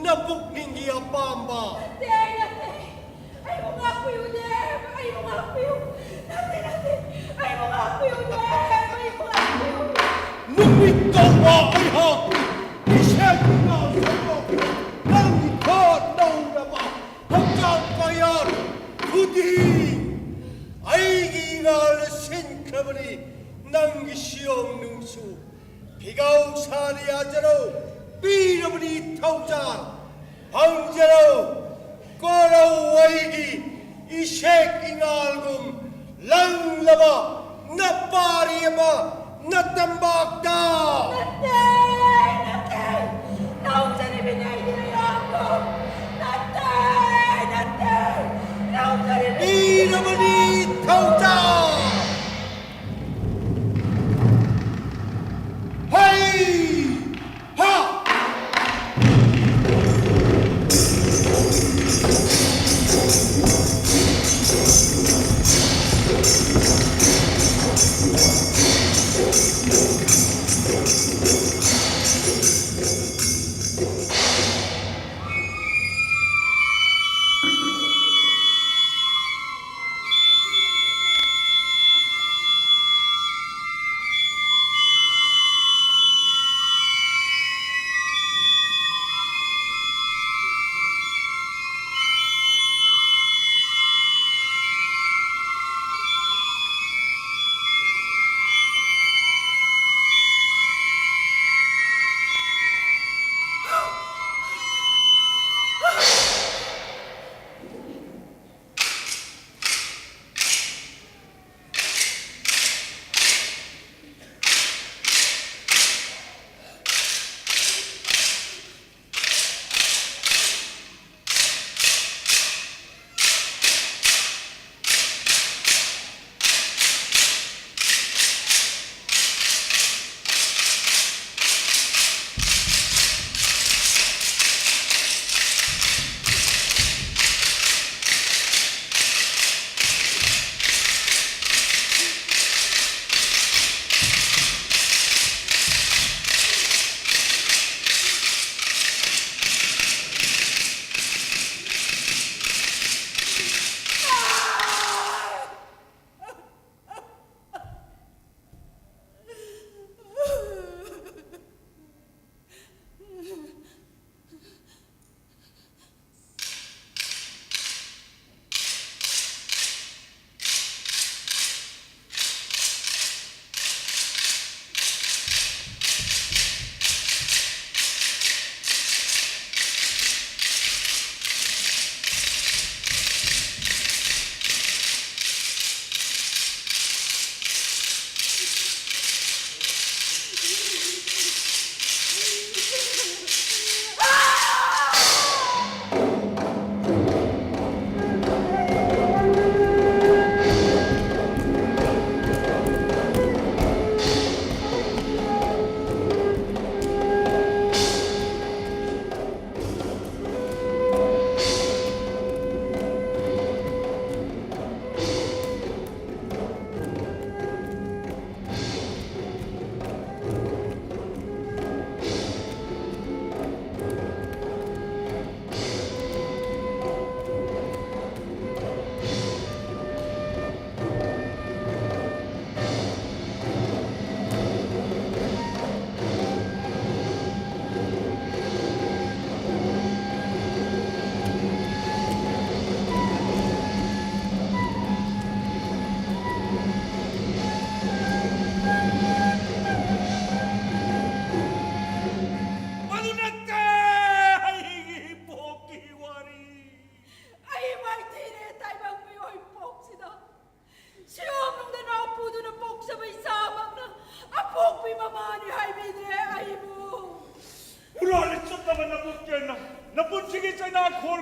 ꯅꯄꯨꯛꯅꯤꯡꯒꯤ ꯑꯄꯥꯝꯕ꯫ ꯅꯠꯇꯦ, ꯅꯠꯇꯦ꯫ ꯑꯩꯕꯨ ꯉꯥꯛꯄꯤꯌꯨꯅꯦ, ꯑꯩꯕꯨ ꯉꯥꯛꯄꯤꯌꯨ꯫ ꯅꯠꯇꯦ, ꯅꯠꯇꯦ꯫ ꯑꯩꯕꯨ ꯉꯥꯛꯄꯤꯌꯨꯅꯦ, ꯑꯩꯕꯨ ꯉꯥꯛꯄꯤꯌꯨ꯫ ꯇꯧꯕ ꯑꯩꯍꯥꯛ ꯏꯁꯦꯡꯅ ꯁꯟꯗꯣꯛ ꯅꯪꯒꯤ ꯈꯣꯟ ꯅꯧꯔꯕ ꯍꯛꯆꯥꯡ ꯀꯌꯥꯠ ꯈꯨꯗꯤ ꯑꯩꯒꯤ ꯏꯉꯥꯜꯅ ꯁꯤꯟꯈ꯭ꯔꯕꯅꯤ꯫ ꯅꯪꯒꯤ ꯁꯤꯌꯣꯡ ꯅꯨꯡꯁꯨ ꯐꯤꯒꯥꯎ ꯁꯥꯅ ꯌꯥꯖꯔꯣ꯫ ꯄꯤꯔꯕꯅꯤ ꯊꯧꯖꯥꯜ ꯐꯪꯖꯔꯣ꯫ ꯀꯣꯔꯧ ꯑꯩꯒꯤ ꯏꯁꯦꯛ ꯏꯉꯥꯜꯒꯨꯝ ꯂꯪꯂꯕ ꯅꯄꯥꯔꯤ ꯑꯃ ꯅꯇꯝꯕꯥꯛꯇ꯫ ꯅꯠꯇꯦ, ꯅꯠꯇꯦ, ꯂꯧꯖꯔꯤꯕꯅꯤ ꯑꯩꯒꯤ ꯃꯌꯥꯝꯕꯨ꯫ ꯅꯠꯇꯦ, ꯅꯠꯇꯦ, ꯂꯧꯖꯔꯤꯕꯅꯤ꯫ ꯄꯤꯔꯕꯅꯤ ꯊꯧꯖꯥꯜ꯫ ꯍꯩ! ꯍꯥ!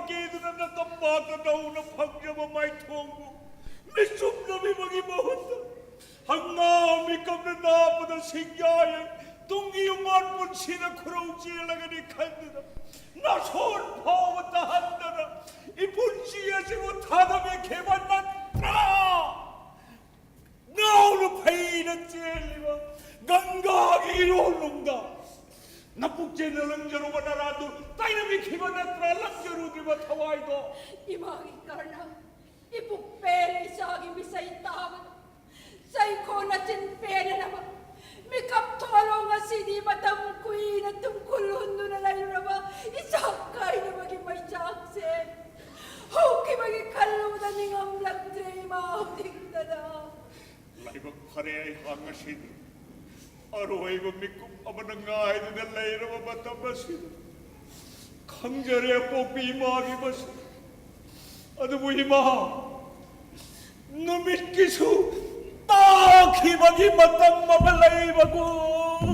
ꯀꯦꯗꯨꯅ ꯅꯇꯝꯄꯥꯛꯇ ꯅꯧꯅ ꯐꯪꯖꯕ ꯃꯥꯏꯊꯣꯡꯕꯨ ꯃꯤꯆꯨꯝꯅꯕꯤꯕꯒꯤ ꯃꯍꯨꯠꯇ ꯍꯪꯒꯥꯝ ꯃꯤꯀꯞꯅ ꯅꯥꯞꯄꯗ ꯁꯤꯡꯌꯥꯏ ꯇꯨꯡꯒꯤ ꯌꯨꯝꯕꯥꯟ ꯄꯨꯟꯁꯤꯗ ꯈꯨꯔꯧ ꯆꯦꯜꯂꯒꯅꯤ ꯈꯟꯗꯨꯅ ꯅꯥꯁꯣꯟ ꯐꯥꯎꯕ ꯇꯥꯍꯟꯗꯅ ꯏꯄꯨꯟꯁꯤ ꯑꯁꯤꯕꯨ ꯊꯥꯗꯕꯤꯈꯤꯕ ꯅꯠꯇ꯭ꯔꯥ? ꯉꯥꯎꯅ ꯐꯩꯅ ꯆꯦꯜꯂꯤꯕ ꯒꯪꯒꯥꯒꯤ ꯏꯔꯣꯜꯅꯨꯡꯗ ꯅꯄꯨꯛꯆꯦꯜꯅ ꯂꯪꯖꯔꯨꯕ ꯅꯔꯥꯗꯨ ꯇꯥꯏꯅꯕꯤꯈꯤꯕ ꯅꯠꯇ꯭ꯔꯥ? ꯂꯪꯖꯔꯨꯗ꯭ꯔꯤꯕ ꯊꯋꯥꯏꯗꯣ? ꯏꯃꯥꯒꯤ ꯀꯔꯅ, ꯏꯄꯨꯛ ꯄꯦꯜꯂꯦ ꯏꯆꯥꯒꯤ ꯃꯤꯁꯩ ꯇꯥꯕꯗ꯫ ꯆꯩꯈꯣ ꯅꯆꯤꯟ ꯄꯦꯟꯅꯅꯕ ꯃꯤꯀꯞ ꯊꯣꯛꯍꯜꯂꯣ꯫ ꯉꯁꯤꯗꯤ ꯃꯇꯝ ꯀꯨꯏꯅ ꯇꯨꯝꯈꯨꯜ ꯍꯨꯟꯗꯨꯅ ꯂꯩꯔꯨꯔꯕ ꯏꯆꯥ ꯀꯥꯏꯅꯕꯒꯤ ꯃꯩꯆꯥꯛꯁꯦ ꯍꯧꯈꯤꯕꯒꯤ ꯈꯜꯂꯨꯕꯗ ꯅꯤꯡꯉꯝꯂꯛꯇ꯭ꯔꯦ ꯏꯃꯥ ꯍꯧꯖꯤꯛꯇꯗ꯫ ꯂꯥꯏꯕꯛ ꯐꯔꯦ ꯑꯩꯍꯥꯛ ꯉꯁꯤꯗꯤ ꯑꯔꯣꯏꯕ ꯃꯤꯀꯨꯞ ꯑꯃꯅ ꯉꯥꯏꯗꯨꯅ ꯂꯩꯔꯕ ꯃꯇꯝ ꯑꯁꯤꯗ ꯈꯪꯖꯔꯦ ꯑꯄꯣꯛꯄꯤ ꯏꯃꯥꯒꯤ ꯃꯁꯛ꯫ ꯑꯗꯨꯕꯨ ꯏꯃꯥ, ꯅꯨꯃꯤꯠꯀꯤꯁꯨ ꯇꯥꯈꯤꯕꯒꯤ ꯃꯇꯝ ꯑꯃ ꯂꯩꯕꯒꯨꯝ,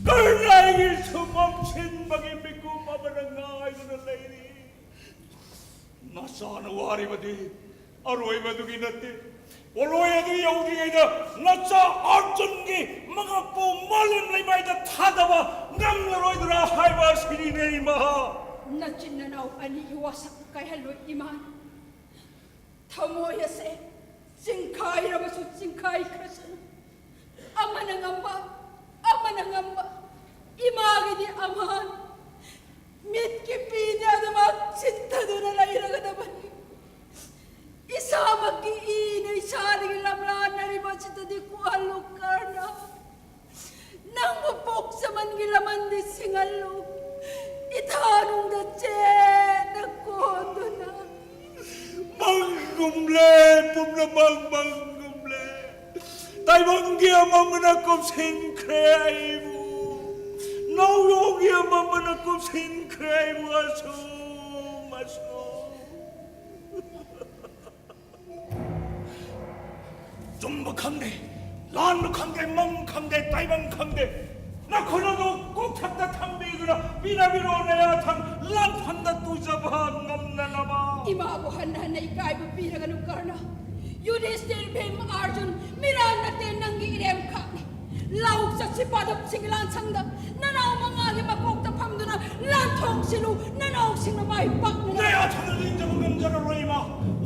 ꯀꯔꯅꯥꯏꯒꯤꯁꯨ ꯃꯝꯁꯤꯟꯕꯒꯤ ꯃꯤꯀꯨꯞ ꯑꯃꯅ ꯉꯥꯏꯗꯨꯅ ꯂꯩꯔꯤ꯫ ꯅꯆꯥꯅ ꯋꯥꯔꯤꯕꯗꯤ ꯑꯔꯣꯏꯕꯗꯨꯒꯤ ꯅꯠꯇꯦ꯫ ꯄꯣꯂꯣꯏ ꯑꯗꯨ ꯌꯧꯗ꯭ꯔꯤꯉꯩꯗ ꯅꯆꯥ ꯑꯔꯖꯨꯟꯒꯤ ꯃꯉꯛꯄꯨ ꯃꯥꯂꯦꯝ ꯂꯩꯃꯥꯏꯗ ꯊꯥꯗꯕ ꯉꯝꯂꯔꯣꯏꯗ꯭ꯔꯥ ꯍꯥꯏꯕ ꯑꯁꯤꯅꯤꯅꯦ, ꯏꯃꯥ꯫ ꯅꯆꯤꯟ ꯅꯅꯥꯎ ꯑꯅꯤꯒꯤ ꯋꯥꯁꯛ ꯀꯥꯏꯍꯜꯂꯣꯏ, ꯏꯃꯥ꯫ ꯊꯃꯣꯏ ꯑꯁꯦ ꯆꯤꯡꯈꯥꯏꯔꯕꯁꯨ ꯆꯤꯡꯈꯥꯏꯈ꯭ꯔꯁꯅꯨ꯫ ꯑꯃꯅ ꯉꯝꯕ, ꯑꯃꯅ ꯉꯝꯕ, ꯏꯃꯥꯒꯤꯗꯤ ꯑꯃꯍꯥꯟ꯫ ꯃꯤꯠꯀꯤ ꯄꯤꯗꯤ ꯑꯗꯨꯃꯛ ꯆꯤꯠꯊꯗꯨꯅ ꯂꯩꯔꯒꯗꯕꯅꯤ꯫ ꯏꯁꯥꯃꯛꯀꯤ ꯏꯅ ꯏꯁꯥꯗꯒꯤ ꯂꯝꯂꯥꯟꯅꯔꯤꯕ ꯑꯁꯤꯗꯗꯤ ꯀꯣꯛꯍꯜꯂꯨ ꯀꯔꯅ꯫ ꯅꯪꯕꯨ ꯄꯣꯛꯆꯃꯟꯒꯤ ꯂꯃꯟꯗꯤ ꯁꯤꯡꯍꯜꯂꯨ꯫ ꯏꯊꯥꯅꯨꯡꯗ ꯆꯦꯠꯅ ꯀꯣꯟꯗꯨꯅ꯫ ꯃꯪꯒꯨꯝꯂꯦ, ꯄꯨꯝꯅꯃꯛ ꯃꯪꯒꯨꯝꯂꯦ꯫ ꯇꯥꯏꯕꯪꯒꯤ ꯑꯃꯝꯕꯅ ꯀꯨꯞꯁꯤꯟꯈ꯭ꯔꯦ ꯑꯩꯕꯨ꯫ ꯅꯧꯌꯣꯡꯒꯤ ꯑꯃꯝꯕꯅ ꯀꯨꯞꯁꯤꯟꯈ꯭ꯔꯦ ꯑꯩꯕꯨ ꯑꯁꯨꯝ, ꯑꯁꯨꯝ꯫ ꯆꯨꯝꯕ ꯈꯪꯗꯦ, ꯂꯥꯟꯕ ꯈꯪꯗꯦ, ꯃꯪ ꯈꯪꯗꯦ, ꯇꯥꯏꯕꯪ ꯈꯪꯗꯦ꯫ ꯅꯈꯨꯠ ꯑꯗꯨ ꯀꯣꯛꯊꯛꯇ ꯊꯝꯕꯤꯗꯨꯅ ꯄꯤꯅꯕꯤꯔꯣ ꯅꯌꯥꯊꯪ ꯂꯥꯟꯐꯝꯗ ꯇꯨꯖꯕ ꯉꯝꯅꯅꯕ꯫ ꯏꯃꯥꯕꯨ ꯍꯟꯅ ꯍꯟꯅ ꯏꯀꯥꯏꯕ ꯄꯤꯔꯒꯅꯨ ꯀꯔꯅ꯫ ꯌꯨꯙꯤꯁꯇꯤꯔ, ꯚꯤꯝ, ꯑꯥꯔꯖꯨꯟ, ꯃꯤꯔꯥꯜ ꯅꯠꯇꯦ, ꯅꯪꯒꯤ ꯏꯔꯦꯝ ꯈꯛꯅꯤ꯫ ꯂꯧ ꯆꯠꯁꯤ ꯄꯥꯗꯝꯁꯤꯡꯒꯤ ꯂꯥꯟꯁꯪꯗ ꯅꯅꯥꯎ ꯃꯉꯥꯒꯤ ꯃꯀꯣꯛꯇ ꯐꯝꯗꯨꯅ ꯂꯥꯟ ꯊꯣꯡꯁꯤꯜꯂꯨ, ꯅꯅꯥꯎꯁꯤꯡꯅ ꯃꯥꯏ ꯄꯥꯛꯅꯅꯕ꯫ ꯅꯌꯥꯊꯪꯅ ꯅꯤꯡꯖꯕ ꯉꯝꯖꯔꯔꯣꯏ ꯏꯃꯥ꯫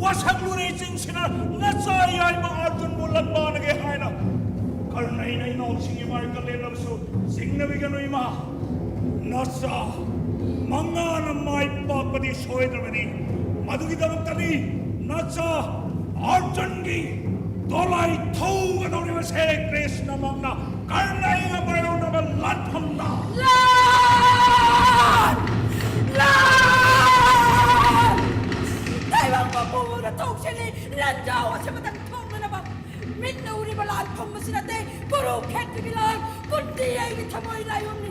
ꯋꯥꯁꯛꯂꯨꯔꯦ ꯆꯤꯡꯁꯤꯅ ꯅꯆꯥ ꯌꯥꯏꯃ ꯑꯥꯔꯖꯨꯟꯕꯨ ꯂꯥꯟꯕꯥꯟꯒꯦ ꯍꯥꯏꯅ꯫ ꯀꯔꯅꯩꯅ ꯏꯅꯥꯎꯁꯤꯡꯒꯤ ꯃꯥꯏ ꯀꯜꯂꯦꯜꯂꯕꯁꯨ ꯆꯤꯡꯅꯕꯤꯒꯅꯨ ꯏꯃꯥ꯫ ꯅꯆꯥ ꯃꯉꯥꯅ ꯃꯥꯏ ꯄꯥꯛꯄꯗꯤ ꯁꯣꯏꯗ꯭ꯔꯕꯅꯤ꯫ ꯃꯗꯨꯒꯤꯗꯃꯛꯇꯗꯤ ꯅꯆꯥ ꯑꯥꯔꯖꯨꯟꯒꯤ ꯗꯣꯂꯥꯏ ꯊꯧꯒꯗꯧꯔꯤꯕꯁꯦ ꯀ꯭ꯔꯤꯁꯅꯃꯛꯅ ꯀꯔꯅꯩꯒ ꯃꯥꯌꯣꯛꯅꯕ ꯂꯥꯟꯐꯝꯗ꯫ ꯂꯥꯟ! ꯂꯥꯟ! ꯇꯥꯏꯕꯪ ꯃꯄꯨꯅ ꯊꯧꯁꯤꯜꯂꯤ, ꯂꯥꯟꯖꯥꯎ ꯑꯁꯤ ꯃꯊꯪ ꯊꯣꯛꯅꯅꯕ꯫ ꯃꯤꯠꯅ ꯎꯔꯤꯕ ꯂꯥꯟꯐꯝ ꯑꯁꯤ ꯅꯠꯇꯦ, ꯀꯨꯔꯨꯈꯦꯇ꯭ꯔꯒꯤ ꯂꯥꯟ꯫ ꯀꯨꯟꯇꯤ ꯑꯩꯒꯤ ꯊꯃꯣꯏ ꯂꯥꯏꯌꯣꯟꯅꯤ꯫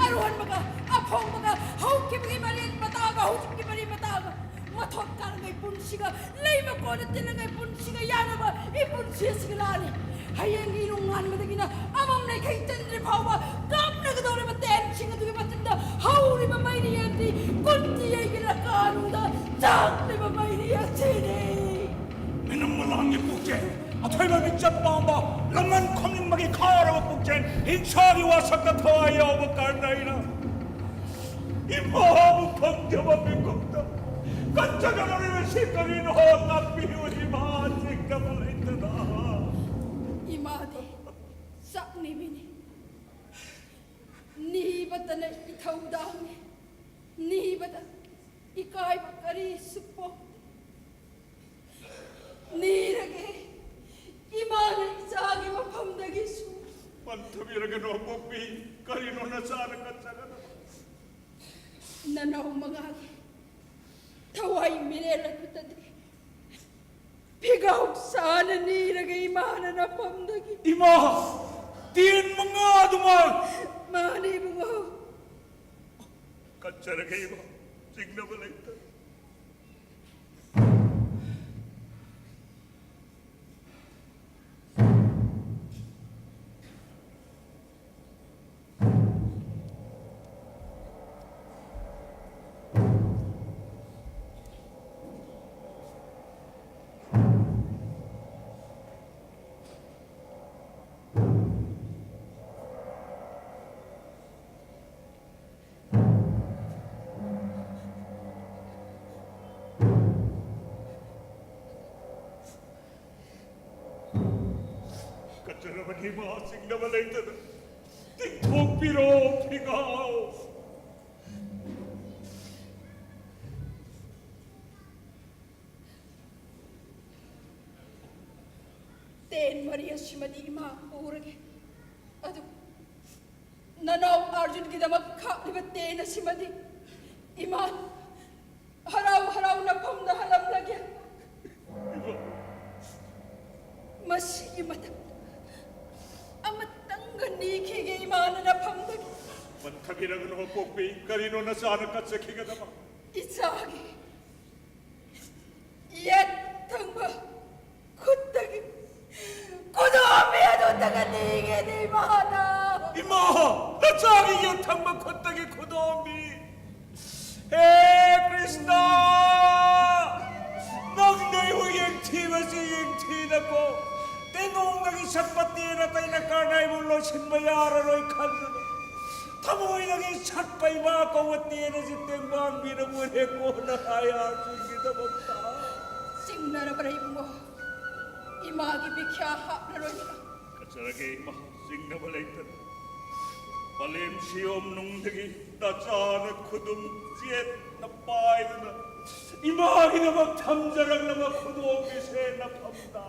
ꯑꯔꯣꯟꯕꯒ ꯑꯐꯣꯡꯕꯒ, ꯍꯧꯈꯤꯕꯒꯤ ꯃꯔꯤ ꯃꯇꯥꯒ ꯍꯧꯖꯤꯛꯀꯤ ꯃꯔꯤ ꯃꯇꯥꯒ, ꯃꯊꯣꯠ ꯀꯥꯔꯉꯩ ꯄꯨꯟꯁꯤꯒ ꯂꯩꯃ ꯀꯣꯟꯅ ꯇꯤꯜꯂꯉꯩ ꯄꯨꯟꯁꯤꯒ ꯌꯥꯅꯕ ꯏ ꯄꯨꯟꯁꯤ ꯑꯁꯤꯒꯤ ꯂꯥꯟꯅꯤ꯫ ꯍꯌꯦꯡꯒꯤ ꯏꯔꯨꯡ ꯉꯥꯟꯕꯗꯒꯤꯅ ꯑꯃꯝ ꯂꯩꯈꯩ ꯆꯟꯗ꯭ꯔꯤ ꯐꯥꯎꯕ ꯀꯥꯞꯅꯒꯗꯧꯔꯤꯕ ꯇꯦꯟꯁꯤꯡ ꯑꯗꯨꯒꯤ ꯃꯇꯨꯡꯗ ꯍꯧꯔꯤꯕ ꯃꯩꯔꯤ ꯑꯗꯤ ꯀꯨꯟꯇꯤ ꯑꯩꯒꯤ ꯂꯀꯥꯅꯨꯡꯗ ꯆꯥꯛꯂꯤꯕ ꯃꯩꯔꯤ ꯑꯁꯤꯅꯤ꯫ ꯃꯤꯅꯝ ꯃꯂꯥꯡꯒꯤ ꯄꯨꯛꯆꯦꯜ, ꯑꯊꯣꯏꯕ ꯃꯤꯡꯆꯠ ꯄꯥꯝꯕ, ꯂꯃꯟ ꯈꯣꯝꯅꯤꯡꯕꯒꯤ ꯈꯥꯔꯕ ꯄꯨꯛꯆꯦꯜ, ꯍꯤꯡꯁꯥꯒꯤ ꯋꯥꯁꯛꯇ ꯊꯋꯥꯏ ꯌꯥꯎꯕ ꯀꯔꯅꯩꯅ ꯏꯃꯥꯕꯨ ꯐꯪꯖꯕ ꯃꯤꯀꯨꯞꯇ ꯀꯠꯆꯒꯗꯧꯔꯤꯕꯁꯤ ꯀꯔꯤꯅꯣ? ꯇꯥꯛꯄꯤꯌꯨ ꯏꯃꯥ, ꯆꯤꯡꯅꯕ ꯂꯩꯇꯅ꯫ ꯏꯃꯥꯗꯤ ꯆꯥꯛꯅꯤꯃꯤꯅꯤ꯫ ꯅꯤꯕꯇꯅ ꯏꯊꯧꯗꯥꯡꯅꯤ꯫ ꯅꯤꯕꯗ ꯏꯀꯥꯏꯕ ꯀꯔꯤꯁꯨ ꯄꯣꯛꯇꯦ꯫ ꯅꯤꯔꯒꯦ, ꯏꯃꯥꯅ ꯏꯆꯥꯒꯤ ꯃꯐꯝꯗꯒꯤꯁꯨ꯫ ꯄꯟꯊꯕꯤꯔꯒꯅꯨ ꯑꯄꯣꯛꯄꯤ, ꯀꯔꯤꯅꯣ ꯅꯆꯥꯅ ꯀꯠꯆꯒꯗꯕ? ꯅꯅꯥꯎ ꯃꯉꯥꯒꯤ ꯊꯋꯥꯏ ꯃꯤꯔꯦꯜ ꯑꯗꯨꯗꯗꯤ ꯐꯤꯒꯥꯎ ꯆꯥꯅ ꯅꯤꯔꯒ ꯏꯃꯥꯅ ꯅꯐꯝꯗꯒꯤ꯫ ꯏꯃꯥ! ꯇꯦꯟ ꯃꯉꯥ ꯑꯗꯨꯃꯛ! ꯃꯥꯅꯤ ꯏꯕꯨꯡꯉꯣ꯫ ꯀꯠꯆꯔꯒꯦ ꯏꯃꯥ, ꯆꯤꯡꯅꯕ ꯂꯩꯇ꯫ ꯆꯔꯕꯅꯤ ꯏꯃꯥ, ꯆꯤꯡꯅꯕ ꯂꯩꯇꯅ ꯇꯤꯡꯊꯣꯛꯄꯤꯔꯣ ꯐꯤꯉꯥꯎ꯫ ꯇꯦꯟ ꯃꯔꯤ ꯑꯁꯤꯃꯗꯤ ꯏꯃꯥ ꯄꯨꯔꯒꯦ꯫ ꯑꯗꯨ ꯅꯅꯥꯎ ꯑꯥꯔꯖꯨꯟꯒꯤꯗꯃꯛ ꯈꯥꯛꯂꯤꯕ ꯇꯦꯟ ꯑꯁꯤꯃꯗꯤ ꯏꯃꯥ ꯍꯔꯥꯎ ꯍꯔꯥꯎ ꯅꯐꯝꯗ ꯍꯜꯂꯝꯂꯒꯦ꯫ ꯃꯁꯤꯒꯤ ꯃꯇꯝ ꯑꯃꯇꯪꯒ ꯅꯤꯈꯤꯒꯦ ꯏꯃꯥꯅ ꯅꯐꯝꯗꯒꯤ꯫ ꯃꯟꯊꯕꯤꯔꯒꯅꯨ ꯑꯄꯣꯛꯄꯤ, ꯀꯔꯤꯅꯣ ꯅꯆꯥꯅ ꯀꯠꯆꯈꯤꯒꯗꯕ? ꯏꯆꯥꯒꯤ ꯌꯦꯠ ꯊꯪꯕ ꯈꯨꯠꯇꯒꯤ ꯈꯨꯗꯣꯝꯕꯤ ꯑꯗꯨꯇꯒ ꯅꯤꯒꯦꯅꯦ ꯏꯃꯥꯅ꯫ ꯏꯃꯥ, ꯅꯆꯥꯒꯤ ꯌꯦꯠ ꯊꯪꯕ ꯈꯨꯠꯇꯒꯤ ꯈꯨꯗꯣꯝꯕꯤ꯫ ꯍꯦ ꯀ꯭ꯔꯤꯁꯅ, ꯅꯪꯅ ꯑꯩꯕꯨ ꯌꯦꯡꯊꯤꯕꯁꯤ ꯌꯦꯡꯊꯤꯅꯀꯣ, ꯇꯦꯡꯅꯧꯗꯒꯤ ꯁꯠꯄ ꯇꯦꯟ ꯑꯇꯩꯅ ꯀꯔꯅꯥꯏꯕꯨ ꯂꯣꯏꯁꯤꯟꯕ ꯌꯥꯔꯔꯣꯏ ꯈꯟꯗꯨꯅ, ꯊꯃꯣꯏꯗꯒꯤ ꯁꯠꯄ ꯏꯃꯥ ꯀꯧꯕ ꯇꯦꯟ ꯑꯁꯤ ꯇꯦꯡꯕꯥꯡꯕꯤꯅ ꯃꯨꯔꯦꯀꯣꯅ ꯍꯥꯏ ꯑꯥꯔꯖꯨꯟꯒꯤꯗꯃꯛꯇ꯫ ꯆꯤꯡꯅꯔꯕ꯭ꯔꯥ ꯏꯕꯨꯡꯉꯣ? ꯏꯃꯥꯒꯤ ꯕꯤꯈ꯭ꯌꯥ ꯍꯥꯞꯂꯔꯣꯏꯗ꯭ꯔꯥ? ꯀꯠꯆꯔꯒꯦ ꯏꯃꯥ, ꯆꯤꯡꯅꯕ ꯂꯩꯇꯅ꯫ ꯃꯥꯂꯦꯝ ꯁꯤꯌꯣꯝ ꯅꯨꯡꯗꯒꯤ ꯅꯆꯥꯅ ꯈꯨꯗꯨꯝ ꯆꯦꯠꯅ ꯄꯥꯏꯗꯨꯅ ꯏꯃꯥꯒꯤꯗꯃꯛ ꯊꯝꯖꯔꯛꯂꯕ ꯈꯨꯗꯣꯝꯕꯤꯁꯦ ꯅꯐꯝꯗ꯫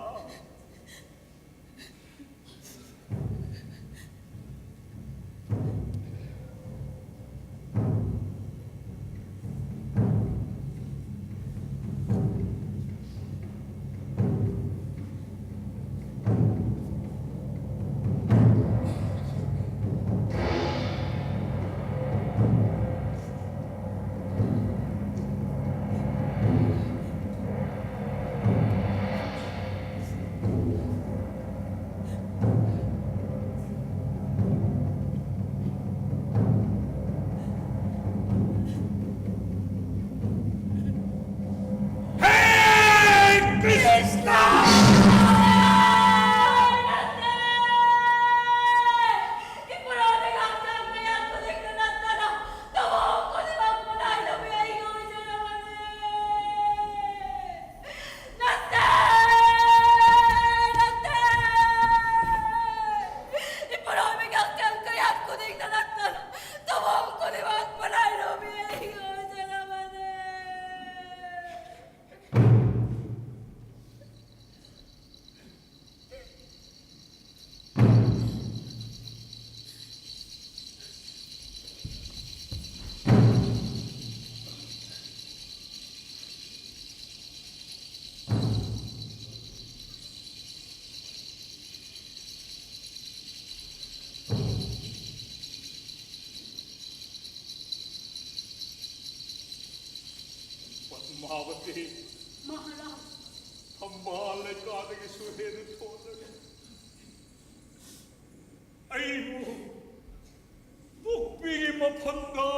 ꯄꯥꯔꯕꯇꯤ, ꯃꯍꯥꯔꯥꯖ꯫ ꯊꯝꯕꯥꯜ ꯂꯩꯀꯥꯗꯒꯤꯁꯨ ꯍꯦꯟꯅ ꯊꯣꯜꯂꯒ ꯑꯩꯕꯨ ꯄꯣꯛꯄꯤꯒꯤ ꯃꯐꯝꯗ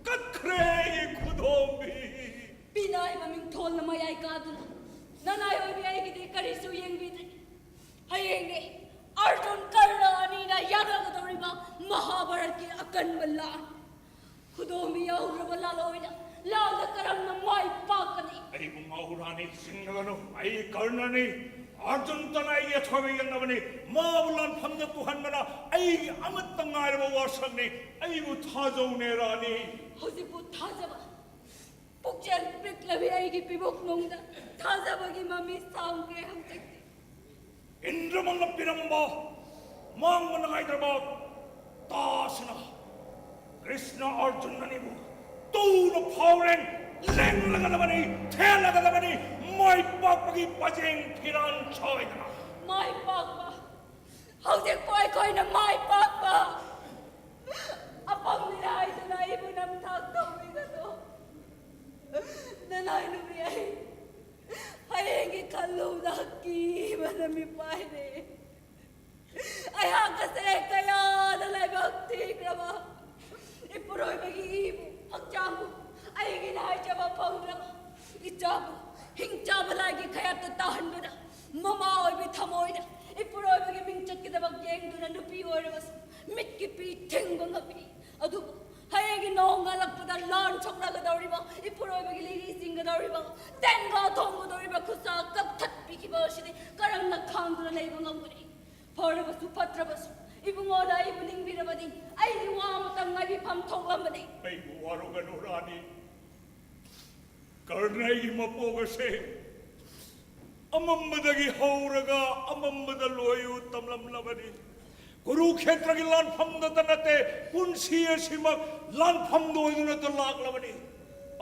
ꯀꯠꯈ꯭ꯔꯦ, ꯑꯩꯒꯤ ꯈꯨꯗꯣꯝꯕꯤ꯫ ꯄꯤꯅꯥꯏ ꯃꯃꯤꯡ ꯊꯣꯜꯅ ꯃꯌꯥꯏ ꯀꯥꯗꯨꯅ ꯅꯅꯥꯏ ꯑꯣꯏꯕꯤ ꯑꯩꯒꯤꯗꯤ ꯀꯔꯤꯁꯨ ꯌꯦꯡꯕꯤꯗ꯭ꯔꯦ꯫ ꯍꯌꯦꯡꯅꯦ ꯑꯔꯖꯨꯟ ꯀꯔꯅ ꯑꯅꯤꯅ ꯌꯥꯅꯒꯗꯧꯔꯤꯕ ꯃꯍꯥꯚꯥꯔꯠꯀꯤ ꯑꯀꯟꯕ ꯂꯥꯟ꯫ ꯈꯨꯗꯣꯝꯕꯤ ꯌꯥꯎꯔꯕ ꯂꯥꯜꯂꯣꯏꯅ ꯂꯥꯟꯗ ꯀꯔꯝꯅ ꯃꯥꯏ ꯄꯥꯛꯀꯅꯤ? ꯑꯩꯕꯨ ꯉꯥꯎꯍꯨꯔꯥꯅꯤ, ꯆꯤꯡꯅꯒꯅꯨ꯫ ꯑꯩ ꯀꯔꯅꯅꯤ꯫ ꯑꯔꯖꯨꯟꯇꯅ ꯑꯩꯒꯤ ꯑꯊꯣꯏꯕ ꯌꯦꯡꯅꯕꯅꯤ꯫ ꯃꯥꯕꯨ ꯂꯥꯟꯐꯝꯗ ꯇꯨꯍꯟꯕꯅ ꯑꯩꯒꯤ ꯑꯃꯠꯇ ꯉꯥꯏꯔꯕ ꯋꯥꯁꯛꯅꯤ꯫ ꯑꯩꯕꯨ ꯊꯥꯖꯧꯅꯦ, ꯔꯥꯅꯤ꯫ ꯍꯧꯖꯤꯛꯄꯨ ꯊꯥꯖꯕ ꯄꯨꯛꯆꯦꯜ ꯄꯤꯛꯂꯕꯤ ꯑꯩꯒꯤ ꯄꯤꯕꯨꯛꯅꯨꯡꯗ ꯊꯥꯖꯕꯒꯤ ꯃꯃꯤ ꯁꯥꯡꯈ꯭ꯔꯦ ꯍꯧꯖꯤꯛꯇꯤ꯫ ꯏꯟꯗ꯭ꯔꯃꯜꯅ ꯄꯤꯔꯝꯕ ꯃꯥꯡꯕ ꯅꯥꯏꯗ꯭ꯔꯕ ꯇꯥꯁꯤꯅ ꯀ꯭ꯔꯤꯁꯅ ꯑꯔꯖꯨꯟ ꯑꯅꯤꯕꯨ ꯇꯨꯅ ꯐꯥꯎꯔꯦꯟ ꯂꯦꯡꯂꯒꯗꯕꯅꯤ, ꯊꯦꯜꯂꯒꯗꯕꯅꯤ, ꯃꯥꯏ ꯄꯥꯛꯄꯒꯤ ꯄꯖꯦꯡ ꯐꯤꯔꯥꯟ ꯁꯣꯏꯗꯅ꯫ ꯃꯥꯏ ꯄꯥꯛꯄ? ꯍꯧꯖꯤꯛꯄꯨ ꯑꯩꯈꯣꯏꯅ ꯃꯥꯏ ꯄꯥꯛꯄ? ꯑꯄꯪꯅꯤ ꯍꯥꯏꯗꯨꯅ ꯑꯩꯕꯨ ꯅꯝꯊꯥꯛ ꯇꯧꯕꯤꯒꯅꯨ꯫ ꯅꯅꯥꯏ ꯅꯨꯄꯤ ꯑꯩ ꯍꯌꯦꯡꯒꯤ ꯈꯜꯂꯨꯕꯗ ꯀꯤꯕꯅ ꯃꯤꯄꯥꯏꯔꯦ꯫ ꯑꯩꯍꯥꯛ ꯑꯁꯦ ꯀꯌꯥꯗ ꯂꯥꯏꯕꯛ ꯊꯤꯈ꯭ꯔꯕ꯫ ꯏꯄꯨꯔꯣꯏꯕꯒꯤ ꯏꯕꯨ ꯍꯛꯆꯥꯡꯕꯨ ꯑꯩꯒꯤꯅ ꯍꯥꯏꯖꯕ ꯐꯪꯗ꯭ꯔꯕ꯫ ꯏꯆꯥꯕꯨ ꯍꯤꯡꯆꯥꯕ ꯂꯥꯏꯒꯤ ꯈꯌꯥꯠꯇ ꯇꯥꯍꯟꯕꯗ ꯃꯃꯥ ꯑꯣꯏꯕꯤ ꯊꯃꯣꯏꯗ ꯏꯄꯨꯔꯣꯏꯕꯒꯤ ꯃꯤꯡꯆꯠꯀꯤꯗꯃꯛ ꯌꯦꯡꯗꯨꯅ ꯅꯨꯄꯤ ꯑꯣꯏꯔꯕꯁꯨ ꯃꯤꯠꯀꯤ ꯄꯤ ꯊꯤꯡꯕ ꯉꯝꯃꯤ꯫ ꯑꯗꯨꯕꯨ ꯍꯌꯦꯡꯒꯤ ꯅꯣꯡ ꯉꯥꯜꯂꯛꯄꯗ ꯂꯥꯟ ꯁꯣꯛꯅꯒꯗꯧꯔꯤꯕ, ꯏꯄꯨꯔꯣꯏꯕꯒꯤ ꯂꯤꯔꯤ ꯆꯤꯡꯒꯗꯧꯔꯤꯕ, ꯇꯦꯡꯒꯥ ꯊꯣꯡꯒꯗꯧꯔꯤꯕ ꯈꯨꯠꯁꯥ ꯀꯛꯊꯠꯄꯤꯈꯤꯕ ꯑꯁꯤꯗꯤ ꯀꯔꯝꯅ ꯈꯥꯡꯗꯨꯅ ꯂꯩꯕ ꯉꯝꯒꯅꯤ? ꯐꯔꯕꯁꯨ ꯐꯠꯇ꯭ꯔꯕꯁꯨ ꯏꯕꯨꯡꯉꯣꯅ ꯑꯩꯕꯨ ꯅꯤꯡꯕꯤꯔꯕꯗꯤ ꯑꯩꯒꯤ ꯋꯥ ꯑꯃꯇꯪ ꯉꯥꯏꯕꯤꯐꯝ ꯊꯣꯛꯂꯝꯕꯅꯤ꯫ ꯑꯩꯕꯨ ꯋꯥꯔꯧꯒꯅꯨ ꯔꯥꯅꯤ꯫ ꯀꯔꯅ ꯑꯩꯒꯤ ꯃꯄꯣꯛ ꯑꯁꯦ ꯑꯃꯝꯕꯗꯒꯤ ꯍꯧꯔꯒ ꯑꯃꯝꯕꯗ ꯂꯣꯏꯌꯨ ꯇꯝꯂꯝꯂꯕꯅꯤ꯫ ꯀꯨꯔꯨꯈꯦꯇ꯭ꯔꯒꯤ ꯂꯥꯟꯐꯝꯗꯇ ꯅꯠꯇꯦ, ꯄꯨꯟꯁꯤ ꯑꯁꯤꯃꯛ ꯂꯥꯟꯐꯝꯗ ꯑꯣꯏꯗꯨꯅꯇ ꯂꯥꯛꯂꯕꯅꯤ꯫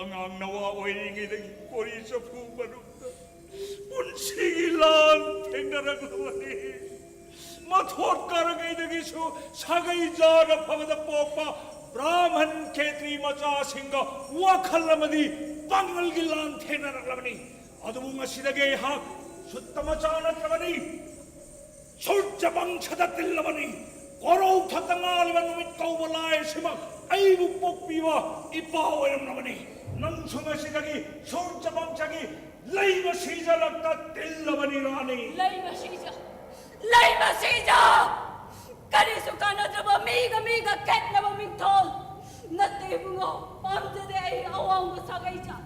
ꯑꯉꯥꯡ ꯅꯋꯥ ꯑꯣꯏꯔꯤꯉꯩꯗꯒꯤ ꯀꯣꯔꯤ ꯆꯐꯨ ꯃꯅꯨꯡꯗ ꯄꯨꯟꯁꯤꯒꯤ ꯂꯥꯟ ꯊꯦꯡꯅꯔꯛꯂꯕꯅꯤ꯫ ꯃꯊꯣꯠ ꯀꯥꯔꯤꯉꯩꯗꯒꯤꯁꯨ ꯁꯥꯒꯩ ꯖꯥꯠ ꯑꯐꯕꯗ ꯄꯣꯛꯄ ꯕ꯭ꯔꯥꯍꯃꯟ ꯈꯦꯇ꯭ꯔꯤ ꯃꯆꯥꯁꯤꯡꯒ ꯋꯥꯈꯜ ꯑꯃꯗꯤ ꯄꯥꯡꯒꯜꯒꯤ ꯂꯥꯟ ꯊꯦꯡꯅꯔꯛꯂꯕꯅꯤ꯫ ꯑꯗꯨꯕꯨ ꯉꯁꯤꯗꯒꯤ ꯑꯩꯍꯥꯛ ꯁꯨꯠꯇ ꯃꯆꯥ ꯅꯠꯇ꯭ꯔꯕꯅꯤ꯫ ꯁꯨꯔꯖ ꯕꯪꯁꯗ ꯇꯤꯜꯂꯕꯅꯤ꯫ ꯀꯣꯔꯧ ꯊꯛꯇ ꯉꯥꯜꯂꯤꯕ ꯅꯨꯃꯤꯠ ꯀꯧꯕ ꯂꯥꯏ ꯑꯁꯤꯃꯛ ꯑꯩꯕꯨ ꯄꯣꯛꯄꯤꯕ ꯏꯄꯥ ꯑꯣꯏꯔꯝꯂꯕꯅꯤ꯫ ꯅꯪꯁꯨ ꯉꯁꯤꯗꯒꯤ ꯁꯨꯔꯖ ꯕꯪꯁꯒꯤ ꯂꯩꯃ ꯁꯤꯖ ꯂꯛꯇ ꯇꯤꯜꯂꯕꯅꯤ ꯔꯥꯅꯤ꯫ ꯂꯩꯃ ꯁꯤꯖ, ꯂꯩꯃ ꯁꯤꯖ! ꯀꯔꯤꯁꯨ ꯀꯥꯟꯅꯗ꯭ꯔꯕ ꯃꯤꯒ ꯃꯤꯒ ꯈꯦꯠꯅꯕ ꯃꯤꯡꯊꯣꯜ꯫ ꯅꯠꯇꯦ ꯏꯕꯨꯡꯉꯣ, ꯄꯥꯝꯖꯗꯦ ꯑꯩ ꯑꯋꯥꯡꯕ ꯁꯥꯒꯩ ꯖꯥꯠ꯫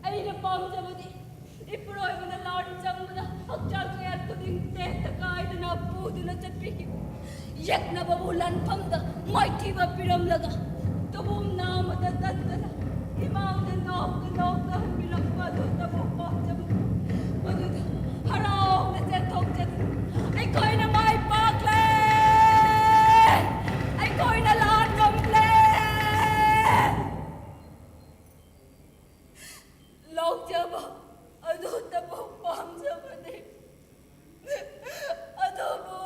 ꯑꯩꯅ ꯄꯥꯝꯖꯕꯗꯤ ꯏꯄꯨꯔꯣꯏꯕꯅ ꯂꯥꯟ ꯆꯪꯕꯗ ꯍꯛꯆꯥꯡ ꯀꯌꯥꯠ ꯈꯨꯗꯤꯡ ꯇꯦꯛꯇ ꯀꯥꯏꯗꯅ ꯄꯨꯗꯨꯅ ꯆꯠꯄꯤꯈꯤꯕ ꯌꯦꯛꯅꯕꯕꯨ ꯂꯥꯟꯐꯝꯗ ꯃꯥꯏꯊꯤꯕ ꯄꯤꯔꯝꯂꯒ ꯇꯨꯕꯨꯝ ꯅꯥꯝꯃꯗ ꯇꯠꯇꯅ ꯏꯃꯥꯡꯗ ꯅꯣꯛꯇ ꯅꯣꯛꯇ ꯍꯟꯕꯤꯔꯛꯄ ꯑꯗꯨꯇꯕꯨ ꯄꯥꯝꯖꯕ꯫ ꯃꯗꯨꯗ ꯍꯔꯥꯎꯅ ꯆꯦꯟꯊꯣꯛꯆꯗꯨꯅ ꯑꯩꯈꯣꯏꯅ ꯃꯥꯏ ꯄꯥꯛꯂꯦ, ꯑꯩꯈꯣꯏꯅ ꯂꯥꯟ ꯉꯝꯂꯦ ꯂꯥꯎꯖꯕ ꯑꯗꯨꯇꯕꯨ ꯄꯥꯝꯖꯕꯅꯤ꯫ ꯑꯗꯨꯕꯨ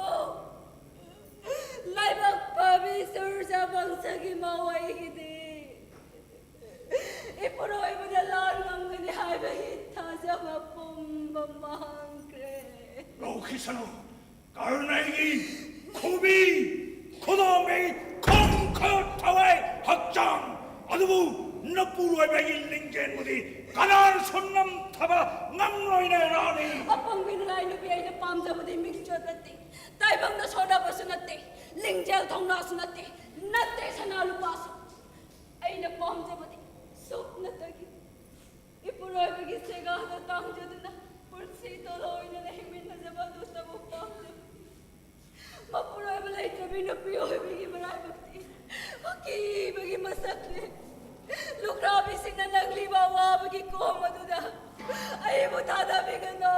ꯂꯥꯏꯕꯛ ꯐꯕꯤ ꯁꯨꯔꯖ ꯕꯪꯁꯒꯤ ꯃꯥꯋꯥꯏꯒꯤꯗꯤ ꯏꯄꯨꯔꯣꯏꯕꯅ ꯂꯥꯟ ꯉꯝꯒꯅꯤ ꯍꯥꯏꯕꯒꯤ ꯊꯥꯖꯕ ꯄꯨꯝꯕ ꯃꯥꯡꯈ꯭ꯔꯦ꯫ ꯂꯧꯈꯤꯁꯅꯨ꯫ ꯀꯔꯅꯩꯒꯤ ꯈꯨꯕꯤ, ꯈꯨꯗꯣꯝꯕꯤ, ꯈꯣꯡ, ꯈꯨꯠ, ꯊꯋꯥꯏ, ꯍꯛꯆꯥꯡ ꯑꯗꯨꯕꯨ ꯅꯄꯨꯔꯣꯏꯕꯒꯤ ꯂꯤꯡꯖꯦꯜꯕꯨꯗꯤ ꯀꯅꯥꯅꯁꯨ ꯅꯝꯊꯕ ꯉꯝꯂꯣꯏꯅꯦ ꯔꯥꯅꯤ꯫ ꯑꯄꯪꯕꯤ ꯅꯅꯥꯏ ꯅꯨꯄꯤ ꯑꯩꯅ ꯄꯥꯝꯖꯕꯗꯤ ꯃꯤꯡꯆꯠ ꯅꯠꯇꯦ, ꯇꯥꯏꯕꯪꯗ ꯁꯣꯟꯅꯕꯁꯨ ꯅꯠꯇꯦ, ꯂꯤꯡꯖꯦꯜ ꯊꯧꯅꯥꯁꯨ ꯅꯠꯇꯦ, ꯅꯠꯇꯦ ꯁꯅꯥ ꯂꯨꯄꯥꯁꯨ꯫ ꯑꯩꯅ ꯄꯥꯝꯖꯕꯗꯤ ꯁꯨꯞꯅꯇꯒꯤ ꯏꯄꯨꯔꯣꯏꯕꯒꯤ ꯁꯦꯒꯥꯗ ꯇꯥꯡꯖꯗꯨꯅ ꯄꯨꯟꯁꯤ ꯇꯣꯂꯣꯏꯅꯅ ꯍꯤꯡꯃꯤꯟꯅꯖꯕ ꯑꯗꯨꯇꯕꯨ ꯄꯥꯝꯖꯕꯅꯤ꯫ ꯃꯄꯨꯔꯣꯏꯕ ꯂꯩꯇ꯭ꯔꯕꯤ ꯅꯨꯄꯤ ꯑꯣꯏꯕꯤꯒꯤ ꯃꯔꯥꯏꯕꯛꯇꯤ ꯑꯀꯤꯕꯒꯤ ꯃꯁꯛꯅꯤ꯫ ꯂꯨꯈ꯭ꯔꯥꯕꯤꯁꯤꯡꯅ ꯅꯪꯂꯤꯕ ꯑꯋꯥꯕꯒꯤ ꯀꯣꯝ ꯑꯗꯨꯗ ꯑꯩꯕꯨ ꯊꯥꯗꯕꯤꯒꯅꯨ꯫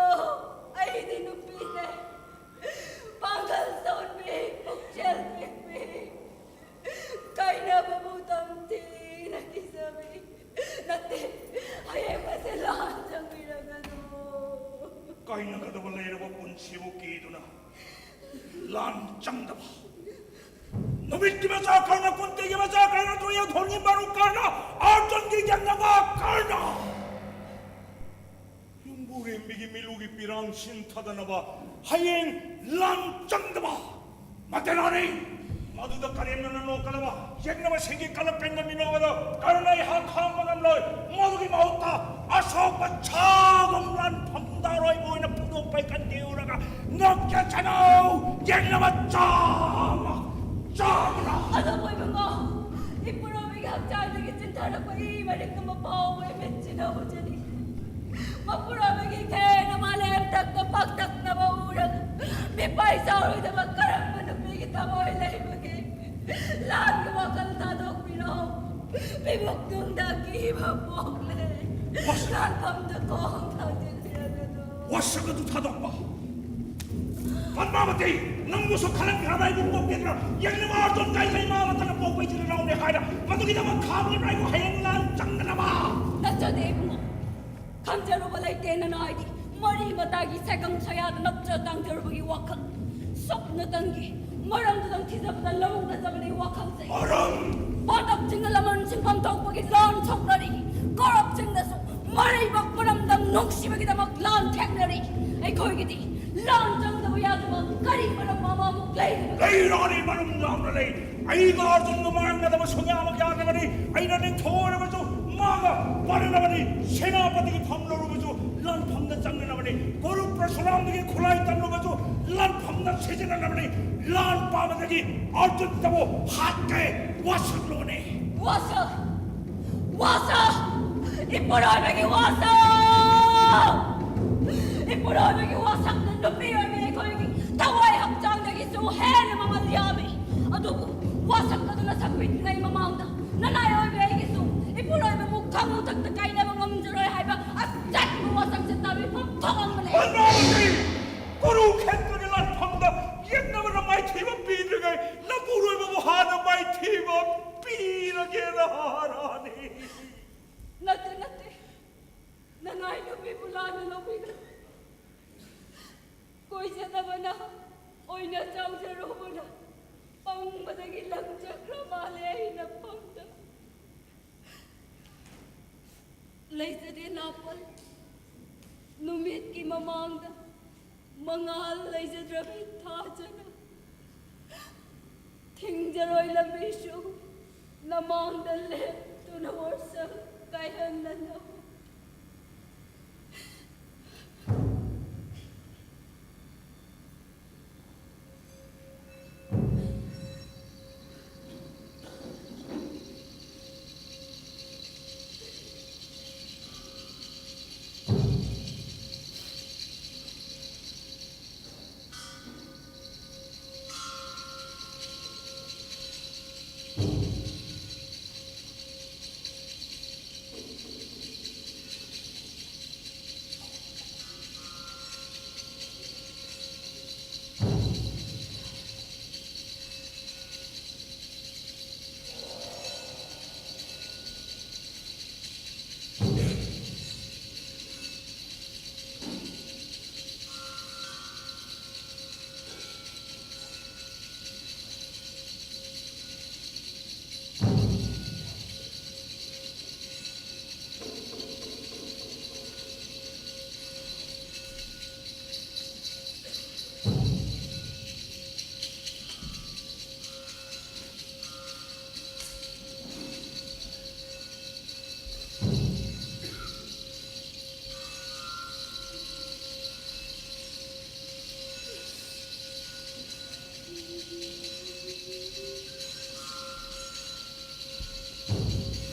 ꯑꯩꯗꯤ ꯅꯨꯄꯤꯅꯦ꯫ ꯄꯥꯡꯒꯜ ꯁꯣꯟꯕꯤ, ꯄꯨꯛꯆꯦꯜ ꯄꯤꯛꯄꯤ, ꯀꯥꯏꯅꯕꯕꯨ ꯇꯝꯊꯤꯅ ꯀꯤꯖꯕꯤ ꯅꯠꯇꯦ꯫ ꯍꯌꯦꯡ ꯑꯁꯦ ꯂꯥꯟ ꯆꯪꯕꯤꯔꯒꯅꯨ꯫ ꯀꯥꯏꯅꯒꯗꯕ ꯂꯩꯔꯕ ꯄꯨꯟꯁꯤꯕꯨ ꯀꯤꯗꯨꯅ ꯂꯥꯟ ꯆꯪꯗꯕ, ꯅꯨꯃꯤꯠ ꯀꯤ ꯃꯆꯥ ꯀꯔꯅ, ꯀꯨꯟꯇꯤꯒꯤ ꯃꯆꯥ ꯀꯔꯅ, ꯗꯨꯔꯌꯣꯙꯣꯟꯒꯤ ꯃꯔꯨꯞ ꯀꯔꯅ, ꯑꯔꯖꯨꯟꯒꯤ ꯌꯦꯛꯅꯕ ꯀꯔꯅ꯫ ꯌꯨꯝꯕꯨꯔꯦꯝꯕꯤꯒꯤ ꯃꯤꯂꯨꯒꯤ ꯄꯤꯔꯥꯡ ꯁꯤꯟꯊꯗꯅꯕ ꯍꯌꯦꯡ ꯂꯥꯟ ꯆꯪꯗꯕ ꯃꯇꯦꯅꯥꯅꯤ꯫ ꯃꯗꯨꯗ ꯀꯔꯦꯝꯅꯅ ꯅꯣꯛꯀꯗꯕ ꯌꯦꯛꯅꯕꯁꯤꯡꯒꯤ ꯀꯂꯛ ꯄꯦꯟꯕ ꯃꯤꯅꯣꯛ ꯑꯗꯣ ꯀꯔꯅ ꯑꯩꯍꯥꯛ ꯈꯥꯡꯕ ꯉꯝꯂꯣꯏ꯫ ꯃꯗꯨꯒꯤ ꯃꯍꯨꯠꯇ ꯑꯁꯣꯛꯄ ꯁꯥꯒꯨꯝ ꯂꯥꯟꯐꯝꯗ ꯑꯔꯣꯏꯕ ꯑꯣꯏꯅ ꯐꯣꯡꯗꯣꯛꯄ ꯀꯟꯗꯤꯎꯔꯒ ꯅꯣꯛꯆꯁꯅꯨ꯫ ꯌꯦꯛꯅꯕ ꯆꯥꯝꯃ ꯆꯥꯝꯃꯅ꯫ ꯑꯗꯨꯕꯨ ꯏꯕꯨꯡꯉꯣ, ꯏꯄꯨꯔꯣꯏꯕꯒꯤ ꯍꯛꯆꯥꯡꯗꯒꯤ ꯆꯤꯟꯊꯔꯛꯄ ꯏ ꯃꯔꯤꯛ ꯑꯃ ꯐꯥꯎꯕ ꯏꯃꯤꯠꯁꯤꯅ ꯎꯖꯅꯤꯡꯗꯦ꯫ ꯃꯄꯨꯔꯣꯏꯕꯒꯤ ꯈꯦꯅ ꯃꯥꯂꯦꯝ ꯊꯛꯇ ꯄꯥꯛꯇꯛꯅꯕ ꯎꯔꯒ ꯃꯤꯄꯥꯏ ꯆꯥꯎꯔꯣꯏꯗꯕ ꯀꯔꯝꯕ ꯅꯨꯄꯤꯒꯤ ꯊꯃꯣꯏ ꯂꯩꯕꯒꯦ? ꯂꯥꯟꯒꯤ ꯋꯥꯈꯜ ꯊꯥꯗꯣꯛꯄꯤꯔꯣ꯫ ꯃꯤꯕꯨꯛ ꯇꯨꯡꯗ ꯀꯤꯕ ꯄꯣꯛꯂꯦ꯫ ꯂꯥꯟꯐꯝꯗ ꯈꯣꯡ ꯊꯥꯡꯖꯤꯟꯕꯤꯔꯒꯅꯨ꯫ ꯋꯥꯁꯛ ꯑꯗꯨ ꯊꯥꯗꯣꯛꯄ꯫ ꯄꯟꯕꯥꯕꯇꯤ, ꯅꯪꯕꯨꯁꯨ ꯈꯜꯂꯝꯃꯤ ꯍꯥꯏꯕ ꯑꯩꯕꯨ ꯄꯣꯛꯄꯤꯗ꯭ꯔꯥ? ꯌꯦꯡꯂꯤꯕ ꯑꯥꯔꯖꯨꯟ ꯀꯥꯏ ꯂꯩꯃꯥ ꯑꯃꯠꯇꯅ ꯄꯣꯛꯄ ꯏꯆꯤꯜ ꯏꯅꯥꯎꯅꯤ ꯍꯥꯏꯅ ꯃꯗꯨꯒꯤꯗꯃꯛ ꯈꯥꯝꯂꯤꯕ꯭ꯔꯥ ꯑꯩꯕꯨ ꯍꯌꯦꯡ ꯂꯥꯟ ꯆꯪꯗꯅꯕ? ꯅꯠꯆꯗꯦ ꯏꯕꯨꯡꯉꯣ꯫ ꯈꯪꯖꯔꯨꯕ ꯂꯩꯇꯦ ꯅꯅꯥꯏꯗꯤ꯫ ꯃꯔꯤ ꯃꯇꯥꯒꯤ ꯁꯦꯒꯪ ꯁꯣꯌꯥꯗ ꯅꯞꯆ ꯇꯥꯡꯖꯔꯨꯕꯒꯤ ꯋꯥꯈꯜ꯫ ꯁꯨꯞꯅꯇꯪꯒꯤ ꯃꯔꯝꯗꯨꯗꯪ ꯊꯤꯖꯕꯗ ꯂꯧꯅꯖꯕꯅꯤ ꯋꯥꯈꯜꯁꯦ꯫ ꯃꯔꯝ? ꯄꯥꯟꯗꯕꯁꯤꯡꯅ ꯂꯃꯟ ꯁꯤꯟꯐꯝ ꯊꯣꯛꯄꯒꯤ ꯂꯥꯟ ꯁꯣꯛꯅꯔꯤ꯫ ꯀꯧꯔꯞꯁꯤꯡꯅꯁꯨ ꯃꯔꯩꯕꯥꯛ ꯃꯔꯝꯗꯝ ꯅꯨꯡꯁꯤꯕꯒꯤꯗꯃꯛ ꯂꯥꯟ ꯊꯦꯛꯅꯔꯤ꯫ ꯑꯩꯈꯣꯏꯒꯤꯗꯤ ꯂꯥꯟ ꯆꯪꯗꯕ ꯌꯥꯗꯕ ꯀꯔꯤ ꯃꯔꯝ ꯑꯃꯃꯨꯛ ꯂꯩꯔꯤꯕꯅꯣ? ꯂꯩꯔꯥꯅꯤ, ꯃꯔꯝ ꯌꯥꯝꯅ ꯂꯩ꯫ ꯑꯩꯒ ꯑꯥꯔꯖꯨꯟꯒ ꯃꯥꯡꯅꯗꯕ ꯁꯨꯡꯌꯥꯃꯛ ꯌꯥꯗꯕꯅꯤ꯫ ꯑꯩꯅ ꯅꯤꯡꯊꯧ ꯑꯣꯏꯔꯕꯁꯨ ꯃꯥꯒ ꯄꯥꯟꯅꯅꯕꯅꯤ꯫ ꯁꯦꯅꯥꯄꯇꯤꯒꯤ ꯐꯝ ꯂꯧꯔꯕꯁꯨ ꯂꯥꯟꯐꯝꯗ ꯆꯪꯅꯅꯕꯅꯤ꯫ ꯀꯨꯔꯨ ꯄ꯭ꯔꯁꯨꯔꯥꯝꯗꯒꯤ ꯈꯨꯠꯂꯥꯏ ꯇꯝꯂꯕꯁꯨ ꯂꯥꯟꯐꯝꯗ ꯁꯤꯖꯤꯟꯅꯅꯕꯅꯤ꯫ ꯂꯥꯟ ꯄꯥꯕꯗꯒꯤ ꯑꯥꯔꯖꯨꯟꯇꯕꯨ ꯍꯥꯠꯀꯦ꯫ ꯋꯥꯁꯛꯂꯣꯅꯦ꯫ ꯋꯥꯁꯛ! ꯋꯥꯁꯛ! ꯏꯄꯨꯔꯣꯏꯕꯒꯤ ꯋꯥꯁꯛ! ꯏꯄꯨꯔꯣꯏꯕꯒꯤ ꯋꯥꯁꯛꯅ ꯅꯨꯄꯤ ꯑꯣꯏꯕꯤ ꯑꯩꯈꯣꯏꯒꯤ ꯊꯋꯥꯏ ꯍꯛꯆꯥꯡꯗꯒꯤꯁꯨ ꯍꯦꯟꯅ ꯃꯃꯜ ꯌꯥꯝꯃꯤ꯫ ꯑꯗꯨꯕꯨ ꯋꯥꯁꯛ ꯑꯗꯨꯅ ꯁꯛꯄꯤꯗ꯭ꯔꯤꯉꯩ ꯃꯃꯥꯡꯗ ꯅꯅꯥꯏ ꯑꯣꯏꯕꯤ ꯑꯩꯒꯤꯁꯨ ꯏꯄꯨꯔꯣꯏꯕꯕꯨ ꯈꯪ ꯎꯊꯛꯇ ꯀꯥꯏꯅꯕ ꯉꯝꯖꯔꯣꯏ ꯍꯥꯏꯕ ꯑꯆꯦꯠꯄ ꯋꯥꯁꯛꯁꯦ ꯇꯥꯕꯤꯐꯝ ꯊꯣꯛꯍꯟꯕꯅꯦ꯫ ꯄꯟꯕꯥꯕꯇꯤ! ꯀꯨꯔꯨꯈꯦꯇ꯭ꯔꯒꯤ ꯂꯥꯟꯐꯝꯗ ꯌꯦꯛꯅꯕꯅ ꯃꯥꯏꯊꯤꯕ ꯄꯤꯗ꯭ꯔꯤꯉꯩ ꯅꯄꯨꯔꯣꯏꯕꯕꯨ ꯍꯥꯟꯅ ꯃꯥꯏꯊꯤꯕ ꯄꯤꯔꯒꯦꯅ ꯍꯥꯏꯔꯛꯑꯅꯤ꯫ ꯅꯠꯇꯦ, ꯅꯠꯇꯦ꯫ ꯅꯅꯥꯏ ꯅꯨꯄꯤꯕꯨ ꯂꯥꯟꯅ ꯂꯧꯕꯤꯒꯅꯨ꯫ ꯀꯣꯏꯖꯗꯕꯅ ꯑꯣꯏꯅ ꯆꯥꯎꯖꯔꯨꯕꯅ ꯄꯪꯕꯗꯒꯤ ꯂꯪ ꯂꯥꯛꯄ ꯅꯨꯃꯤꯠꯀꯤ ꯃꯃꯥꯡꯗ ꯃꯉꯥꯜ ꯂꯩꯖꯗ꯭ꯔꯕꯤ ꯊꯥꯖꯅ ꯊꯤꯡꯖꯔꯣꯏ ꯂꯝꯕꯤꯁꯨ ꯅꯃꯥꯡꯗ ꯂꯦꯞꯇꯨꯅ ꯋꯥꯁꯛ ꯀꯥꯏꯍꯟꯅꯅꯕ꯫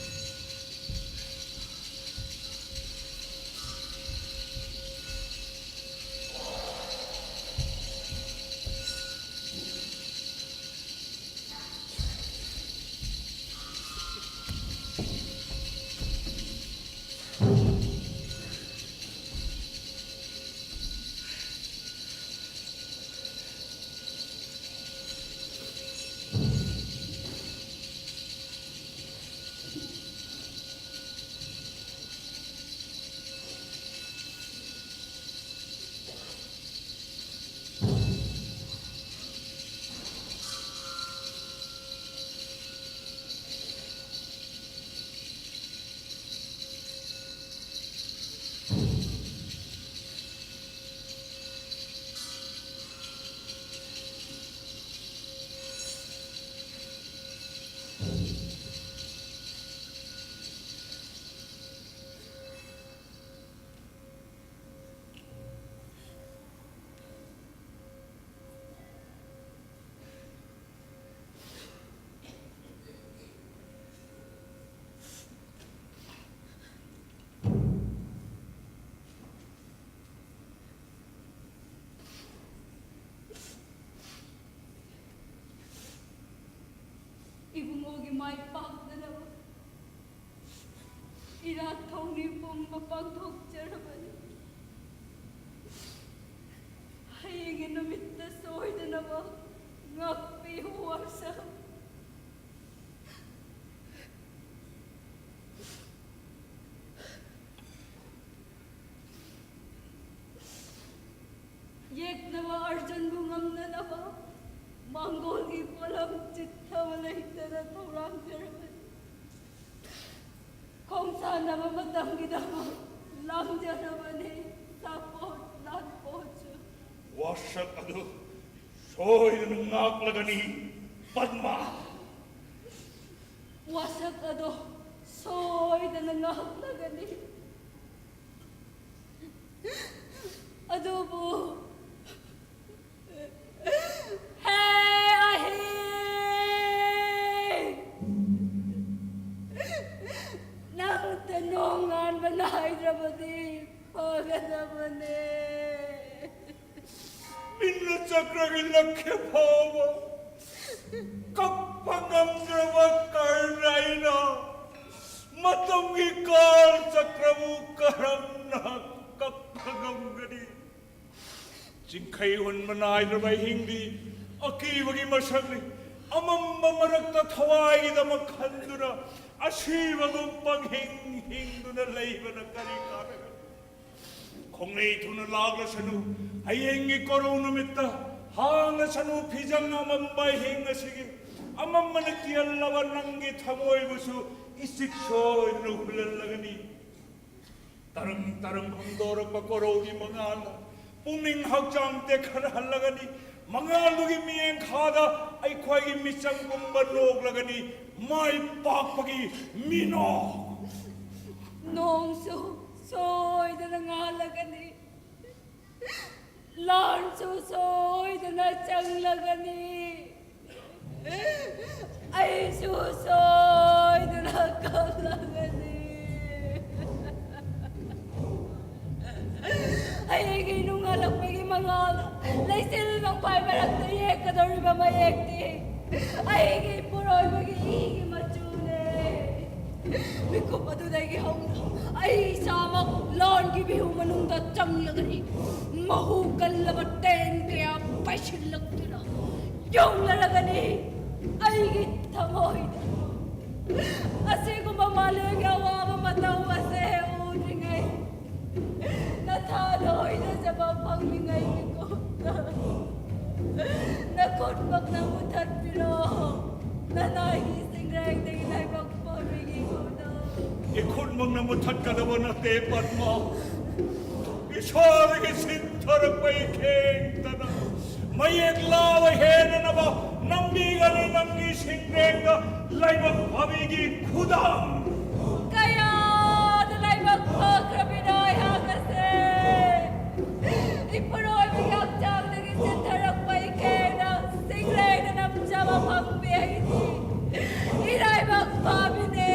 ꯏꯕꯨꯡꯉꯣꯒꯤ ꯃꯥꯏ ꯄꯥꯛꯅꯅꯕ ꯏꯔꯥꯠ ꯊꯧꯅꯤ ꯄꯨꯝꯕ ꯄꯥꯡꯊꯣꯛꯆꯔꯕꯅꯤ꯫ ꯍꯌꯦꯡꯒꯤ ꯅꯨꯃꯤꯠꯇ ꯁꯣꯏꯗꯅꯕ ꯉꯥꯛꯄꯤꯌꯨ, ꯋꯥꯁꯛ꯫ ꯌꯦꯛꯅꯕ ꯑꯔꯖꯨꯟꯕꯨ ꯉꯝꯅꯅꯕ ꯃꯥꯡꯒꯣꯜꯒꯤ ꯄꯣꯠꯂꯝ ꯆꯤꯠꯊꯕ ꯂꯩꯇꯅ ꯊꯧꯔꯥꯡꯖꯔꯕꯅꯤ꯫ ꯈꯣꯡꯁꯥꯟꯅꯕ ꯃꯇꯝꯒꯤꯗꯃꯛ ꯂꯥꯡꯖꯔꯕꯅꯤ ꯁꯥꯄꯣꯠ ꯂꯥꯟꯄꯣꯠꯁꯨ꯫ ꯋꯥꯁꯛ ꯑꯗꯨ ꯁꯣꯏꯗꯅ ꯉꯥꯛꯂꯒꯅꯤ, ꯄꯗꯃ꯫ ꯋꯥꯁꯛ ꯑꯗꯣ ꯁꯣꯏꯗꯅ ꯉꯥꯛꯂꯒꯅꯤ꯫ ꯑꯗꯨꯕꯨ, ꯍꯦ ꯑꯍꯤꯡ! ꯅꯪꯇ ꯅꯣꯡꯉꯥꯟꯕ ꯅꯥꯏꯗ꯭ꯔꯕꯗꯤ ꯐꯒꯗꯕꯅꯦ꯫ ꯃꯤꯟꯅ ꯆꯀ꯭ꯔꯒꯤ ꯂꯛꯈꯦ ꯐꯥꯎꯕ ꯀꯞꯄ ꯉꯝꯗ꯭ꯔꯕ ꯀꯔꯅ ꯑꯩꯅ ꯃꯇꯝꯒꯤ ꯀꯥꯜ ꯆꯀ꯭ꯔꯕꯨ ꯀꯔꯝꯅ ꯀꯞꯄ ꯉꯝꯒꯅꯤ? ꯆꯤꯡꯈꯩ ꯍꯨꯟꯕ ꯅꯥꯏꯗ꯭ꯔꯕ ꯑꯍꯤꯡꯗꯤ ꯑꯀꯤꯕꯒꯤ ꯃꯁꯛꯅꯤ꯫ ꯑꯃꯝꯕ ꯃꯔꯛꯇ ꯊꯋꯥꯏꯒꯤꯗꯃꯛ ꯈꯟꯗꯨꯅ ꯑꯁꯤꯕꯒꯨꯝ ꯄꯪꯍꯤꯡ ꯍꯤꯡꯗꯨꯅ ꯂꯩꯕꯅ ꯀꯔꯤ ꯀꯥꯟꯅꯒꯅꯤ? ꯈꯣꯡꯂꯩ ꯊꯨꯅ ꯂꯥꯛꯂꯁꯅꯨ꯫ ꯍꯌꯦꯡꯒꯤ ꯀꯣꯔꯧ ꯅꯨꯃꯤꯠꯇ ꯍꯥꯡꯂꯁꯅꯨ ꯐꯤꯖꯪ ꯑꯃꯝꯕ ꯑꯍꯤꯡ ꯑꯁꯤꯒꯤ꯫ ꯑꯃꯝꯕꯅ ꯀꯤꯍꯜꯂꯕ ꯅꯪꯒꯤ ꯊꯃꯣꯏꯕꯨꯁꯨ ꯏꯆꯤꯛ ꯁꯣꯏꯗꯅ ꯍꯨꯜꯍꯜꯂꯒꯅꯤ꯫ ꯇꯔꯪ ꯇꯔꯪ ꯍꯪꯗꯣꯔꯛꯄ ꯀꯣꯔꯧꯒꯤ ꯃꯉꯥꯜꯅ ꯄꯨꯛꯅꯤꯡ ꯍꯛꯆꯥꯡ ꯇꯦꯛꯈꯠꯍꯜꯂꯒꯅꯤ꯫ ꯃꯉꯥꯜꯗꯨꯒꯤ ꯃꯤꯠꯌꯦꯡꯈꯥꯗ ꯑꯩꯈꯣꯏꯒꯤ ꯃꯤꯆꯪ ꯄꯨꯝꯕ ꯅꯣꯛꯂꯒꯅꯤ, ꯃꯥꯏ ꯄꯥꯛꯄꯒꯤ ꯃꯤꯅꯣꯛ꯫ ꯅꯣꯡꯁꯨ ꯁꯣꯏꯗꯅ ꯉꯥꯜꯂꯒꯅꯤ, ꯂꯥꯟꯁꯨ ꯁꯣꯏꯗꯅ ꯆꯪꯂꯒꯅꯤ, ꯑꯩꯁꯨ ꯁꯣꯏꯗꯅ ꯀꯞꯂꯒꯅꯤ꯫ ꯍꯌꯦꯡꯒꯤ ꯅꯣꯡꯉꯥꯜꯂꯛꯄꯒꯤ ꯃꯉꯥꯜ, ꯂꯩꯆꯤꯜ ꯅꯣꯡꯐꯥꯏ ꯃꯔꯛꯇ ꯌꯦꯛꯀꯗꯧꯔꯤꯕ ꯃꯌꯦꯛꯇꯤ ꯑꯩꯒꯤ ꯏꯄꯨꯔꯣꯏꯕꯒꯤ ꯏꯒꯤ ꯃꯆꯨꯅꯦ꯫ ꯃꯤꯀꯨꯞ ꯑꯗꯨꯗꯒꯤ ꯍꯧꯅ ꯑꯩ ꯏꯁꯥꯃꯛ ꯂꯥꯟꯒꯤ ꯕꯤꯍꯨ ꯃꯅꯨꯡꯗ ꯆꯪꯂꯒꯅꯤ꯫ ꯃꯍꯨ ꯀꯜꯂꯕ ꯇꯦꯟ ꯀꯌꯥ ꯄꯥꯏꯁꯤꯜꯂꯛꯇꯨꯅ ꯌꯣꯝꯂꯔꯒꯅꯤ ꯑꯩꯒꯤ ꯊꯃꯣꯏꯗ꯫ ꯑꯁꯤꯒꯨꯝꯕ ꯃꯥꯂꯦꯝꯒꯤ ꯑꯋꯥꯕ ꯃꯇꯧ ꯑꯁꯦ ꯎꯗ꯭ꯔꯤꯉꯩ, ꯅꯊꯥꯗ ꯍꯣꯏꯅꯖꯕ ꯐꯪꯂꯤꯉꯩꯒꯤ ꯀꯣꯛꯇ ꯅꯈꯨꯠꯃꯛꯅ ꯃꯨꯊꯠꯄꯤꯔꯣ꯫ ꯅꯅꯥꯏꯒꯤ ꯁꯤꯡꯔꯩꯗꯒꯤ ꯂꯥꯏꯕꯛ ꯐꯕꯤꯒꯤ ꯈꯨꯗꯣꯜ꯫ ꯏꯈꯨꯠꯃꯛꯅ ꯃꯨꯊꯠꯀꯗꯕ ꯅꯠꯇꯦ, ꯄꯗꯃ꯫ ꯏꯁꯥꯗꯒꯤ ꯁꯤꯟꯊꯔꯛꯄ ꯏꯈꯦꯡꯇꯅ ꯃꯌꯦꯛ ꯂꯥꯕ ꯍꯦꯟꯅꯅꯕ ꯅꯝꯕꯤꯒꯅꯤ ꯅꯪꯒꯤ ꯁꯤꯡꯔꯦꯡꯗ ꯂꯥꯏꯕꯛ ꯐꯕꯤꯒꯤ ꯈꯨꯗꯝ꯫ ꯀꯌꯥꯗ ꯂꯥꯏꯕꯛ ꯐꯈ꯭ꯔꯕꯤꯅꯣ ꯑꯩꯍꯥꯛ ꯑꯁꯦ! ꯏꯄꯨꯔꯣꯏꯕꯒꯤ ꯍꯛꯆꯥꯡꯗꯒꯤ ꯆꯦꯟꯊꯔꯛꯄ ꯏꯀꯦꯅ ꯁꯤꯡꯔꯩꯗ ꯅꯝꯖꯕ ꯐꯪꯕꯤ ꯑꯩꯗꯤ ꯏꯔꯥꯏꯕꯛ ꯐꯕꯤꯅꯦ꯫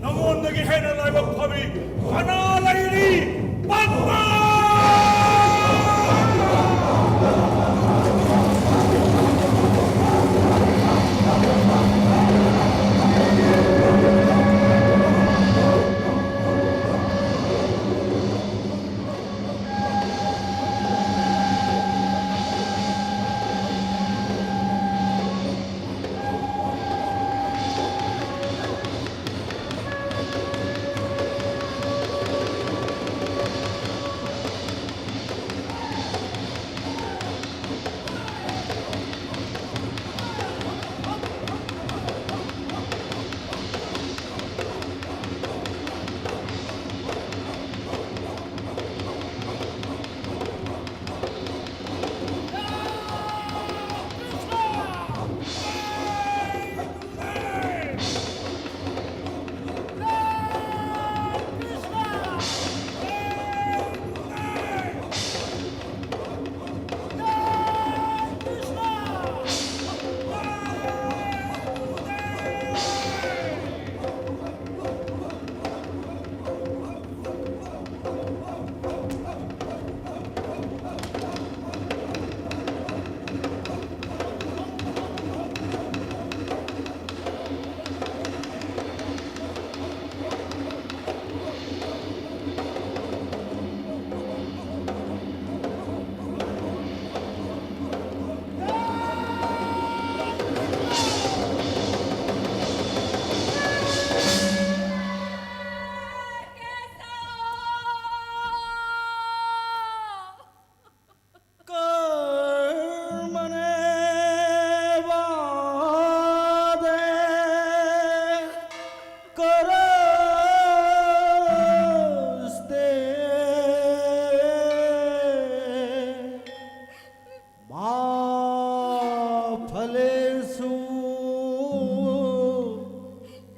ꯅꯉꯣꯟꯗꯒꯤ ꯍꯦꯟꯅ ꯂꯥꯏꯕꯛ ꯐꯕꯤ ꯀꯅꯥ ꯂꯩꯔꯤ? ꯄꯗꯃ!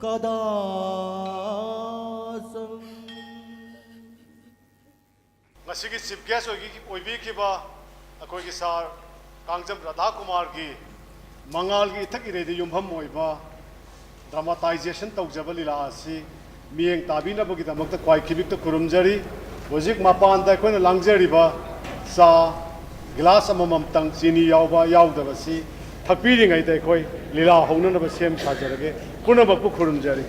कदा च। ꯉꯁꯤꯒꯤ ꯆꯤꯐ ꯒꯦꯁ ꯑꯣꯏꯕꯤꯈꯤꯕ ꯑꯩꯈꯣꯏꯒꯤ ꯁꯥꯔ ꯀꯥꯡꯖꯝ ꯔꯥꯙꯥꯀꯨꯃꯥꯔꯒꯤ ꯃꯉꯥꯜꯒꯤ ꯏꯊꯛ ꯏꯔꯩꯗ ꯌꯨꯝꯐꯝ ꯑꯣꯏꯕ ꯗ꯭ꯔꯃꯥꯇꯥꯏꯖꯦꯁꯟ ꯇꯧꯖꯕ ꯂꯤꯂꯥ ꯑꯁꯤ ꯃꯤꯠꯌꯦꯡ ꯇꯥꯕꯤꯅꯕꯒꯤꯗꯃꯛꯇ ꯈ꯭ꯋꯥꯏ ꯈꯤꯕꯤꯛꯇ ꯈꯨꯔꯨꯝꯖꯔꯤ꯫ ꯍꯧꯖꯤꯛ ꯃꯄꯥꯟꯗ ꯑꯩꯈꯣꯏꯅ ꯂꯥꯡꯖꯔꯤꯕ ꯆꯥ ꯒꯤꯂꯥꯁ ꯑꯃꯃꯝꯇꯪ ꯆꯤꯅꯤ ꯌꯥꯎꯕ ꯌꯥꯎꯗꯕꯁꯤ ꯊꯛꯄꯤꯔꯤꯉꯩꯗ ꯑꯩꯈꯣꯏ ꯂꯤꯂꯥ ꯍꯧꯅꯅꯕ ꯁꯦꯝ ꯁꯥꯖꯔꯒꯦ꯫ ꯄꯨꯝꯅꯃꯛꯄꯨ ꯈꯨꯔꯨꯝꯖꯔꯤ꯫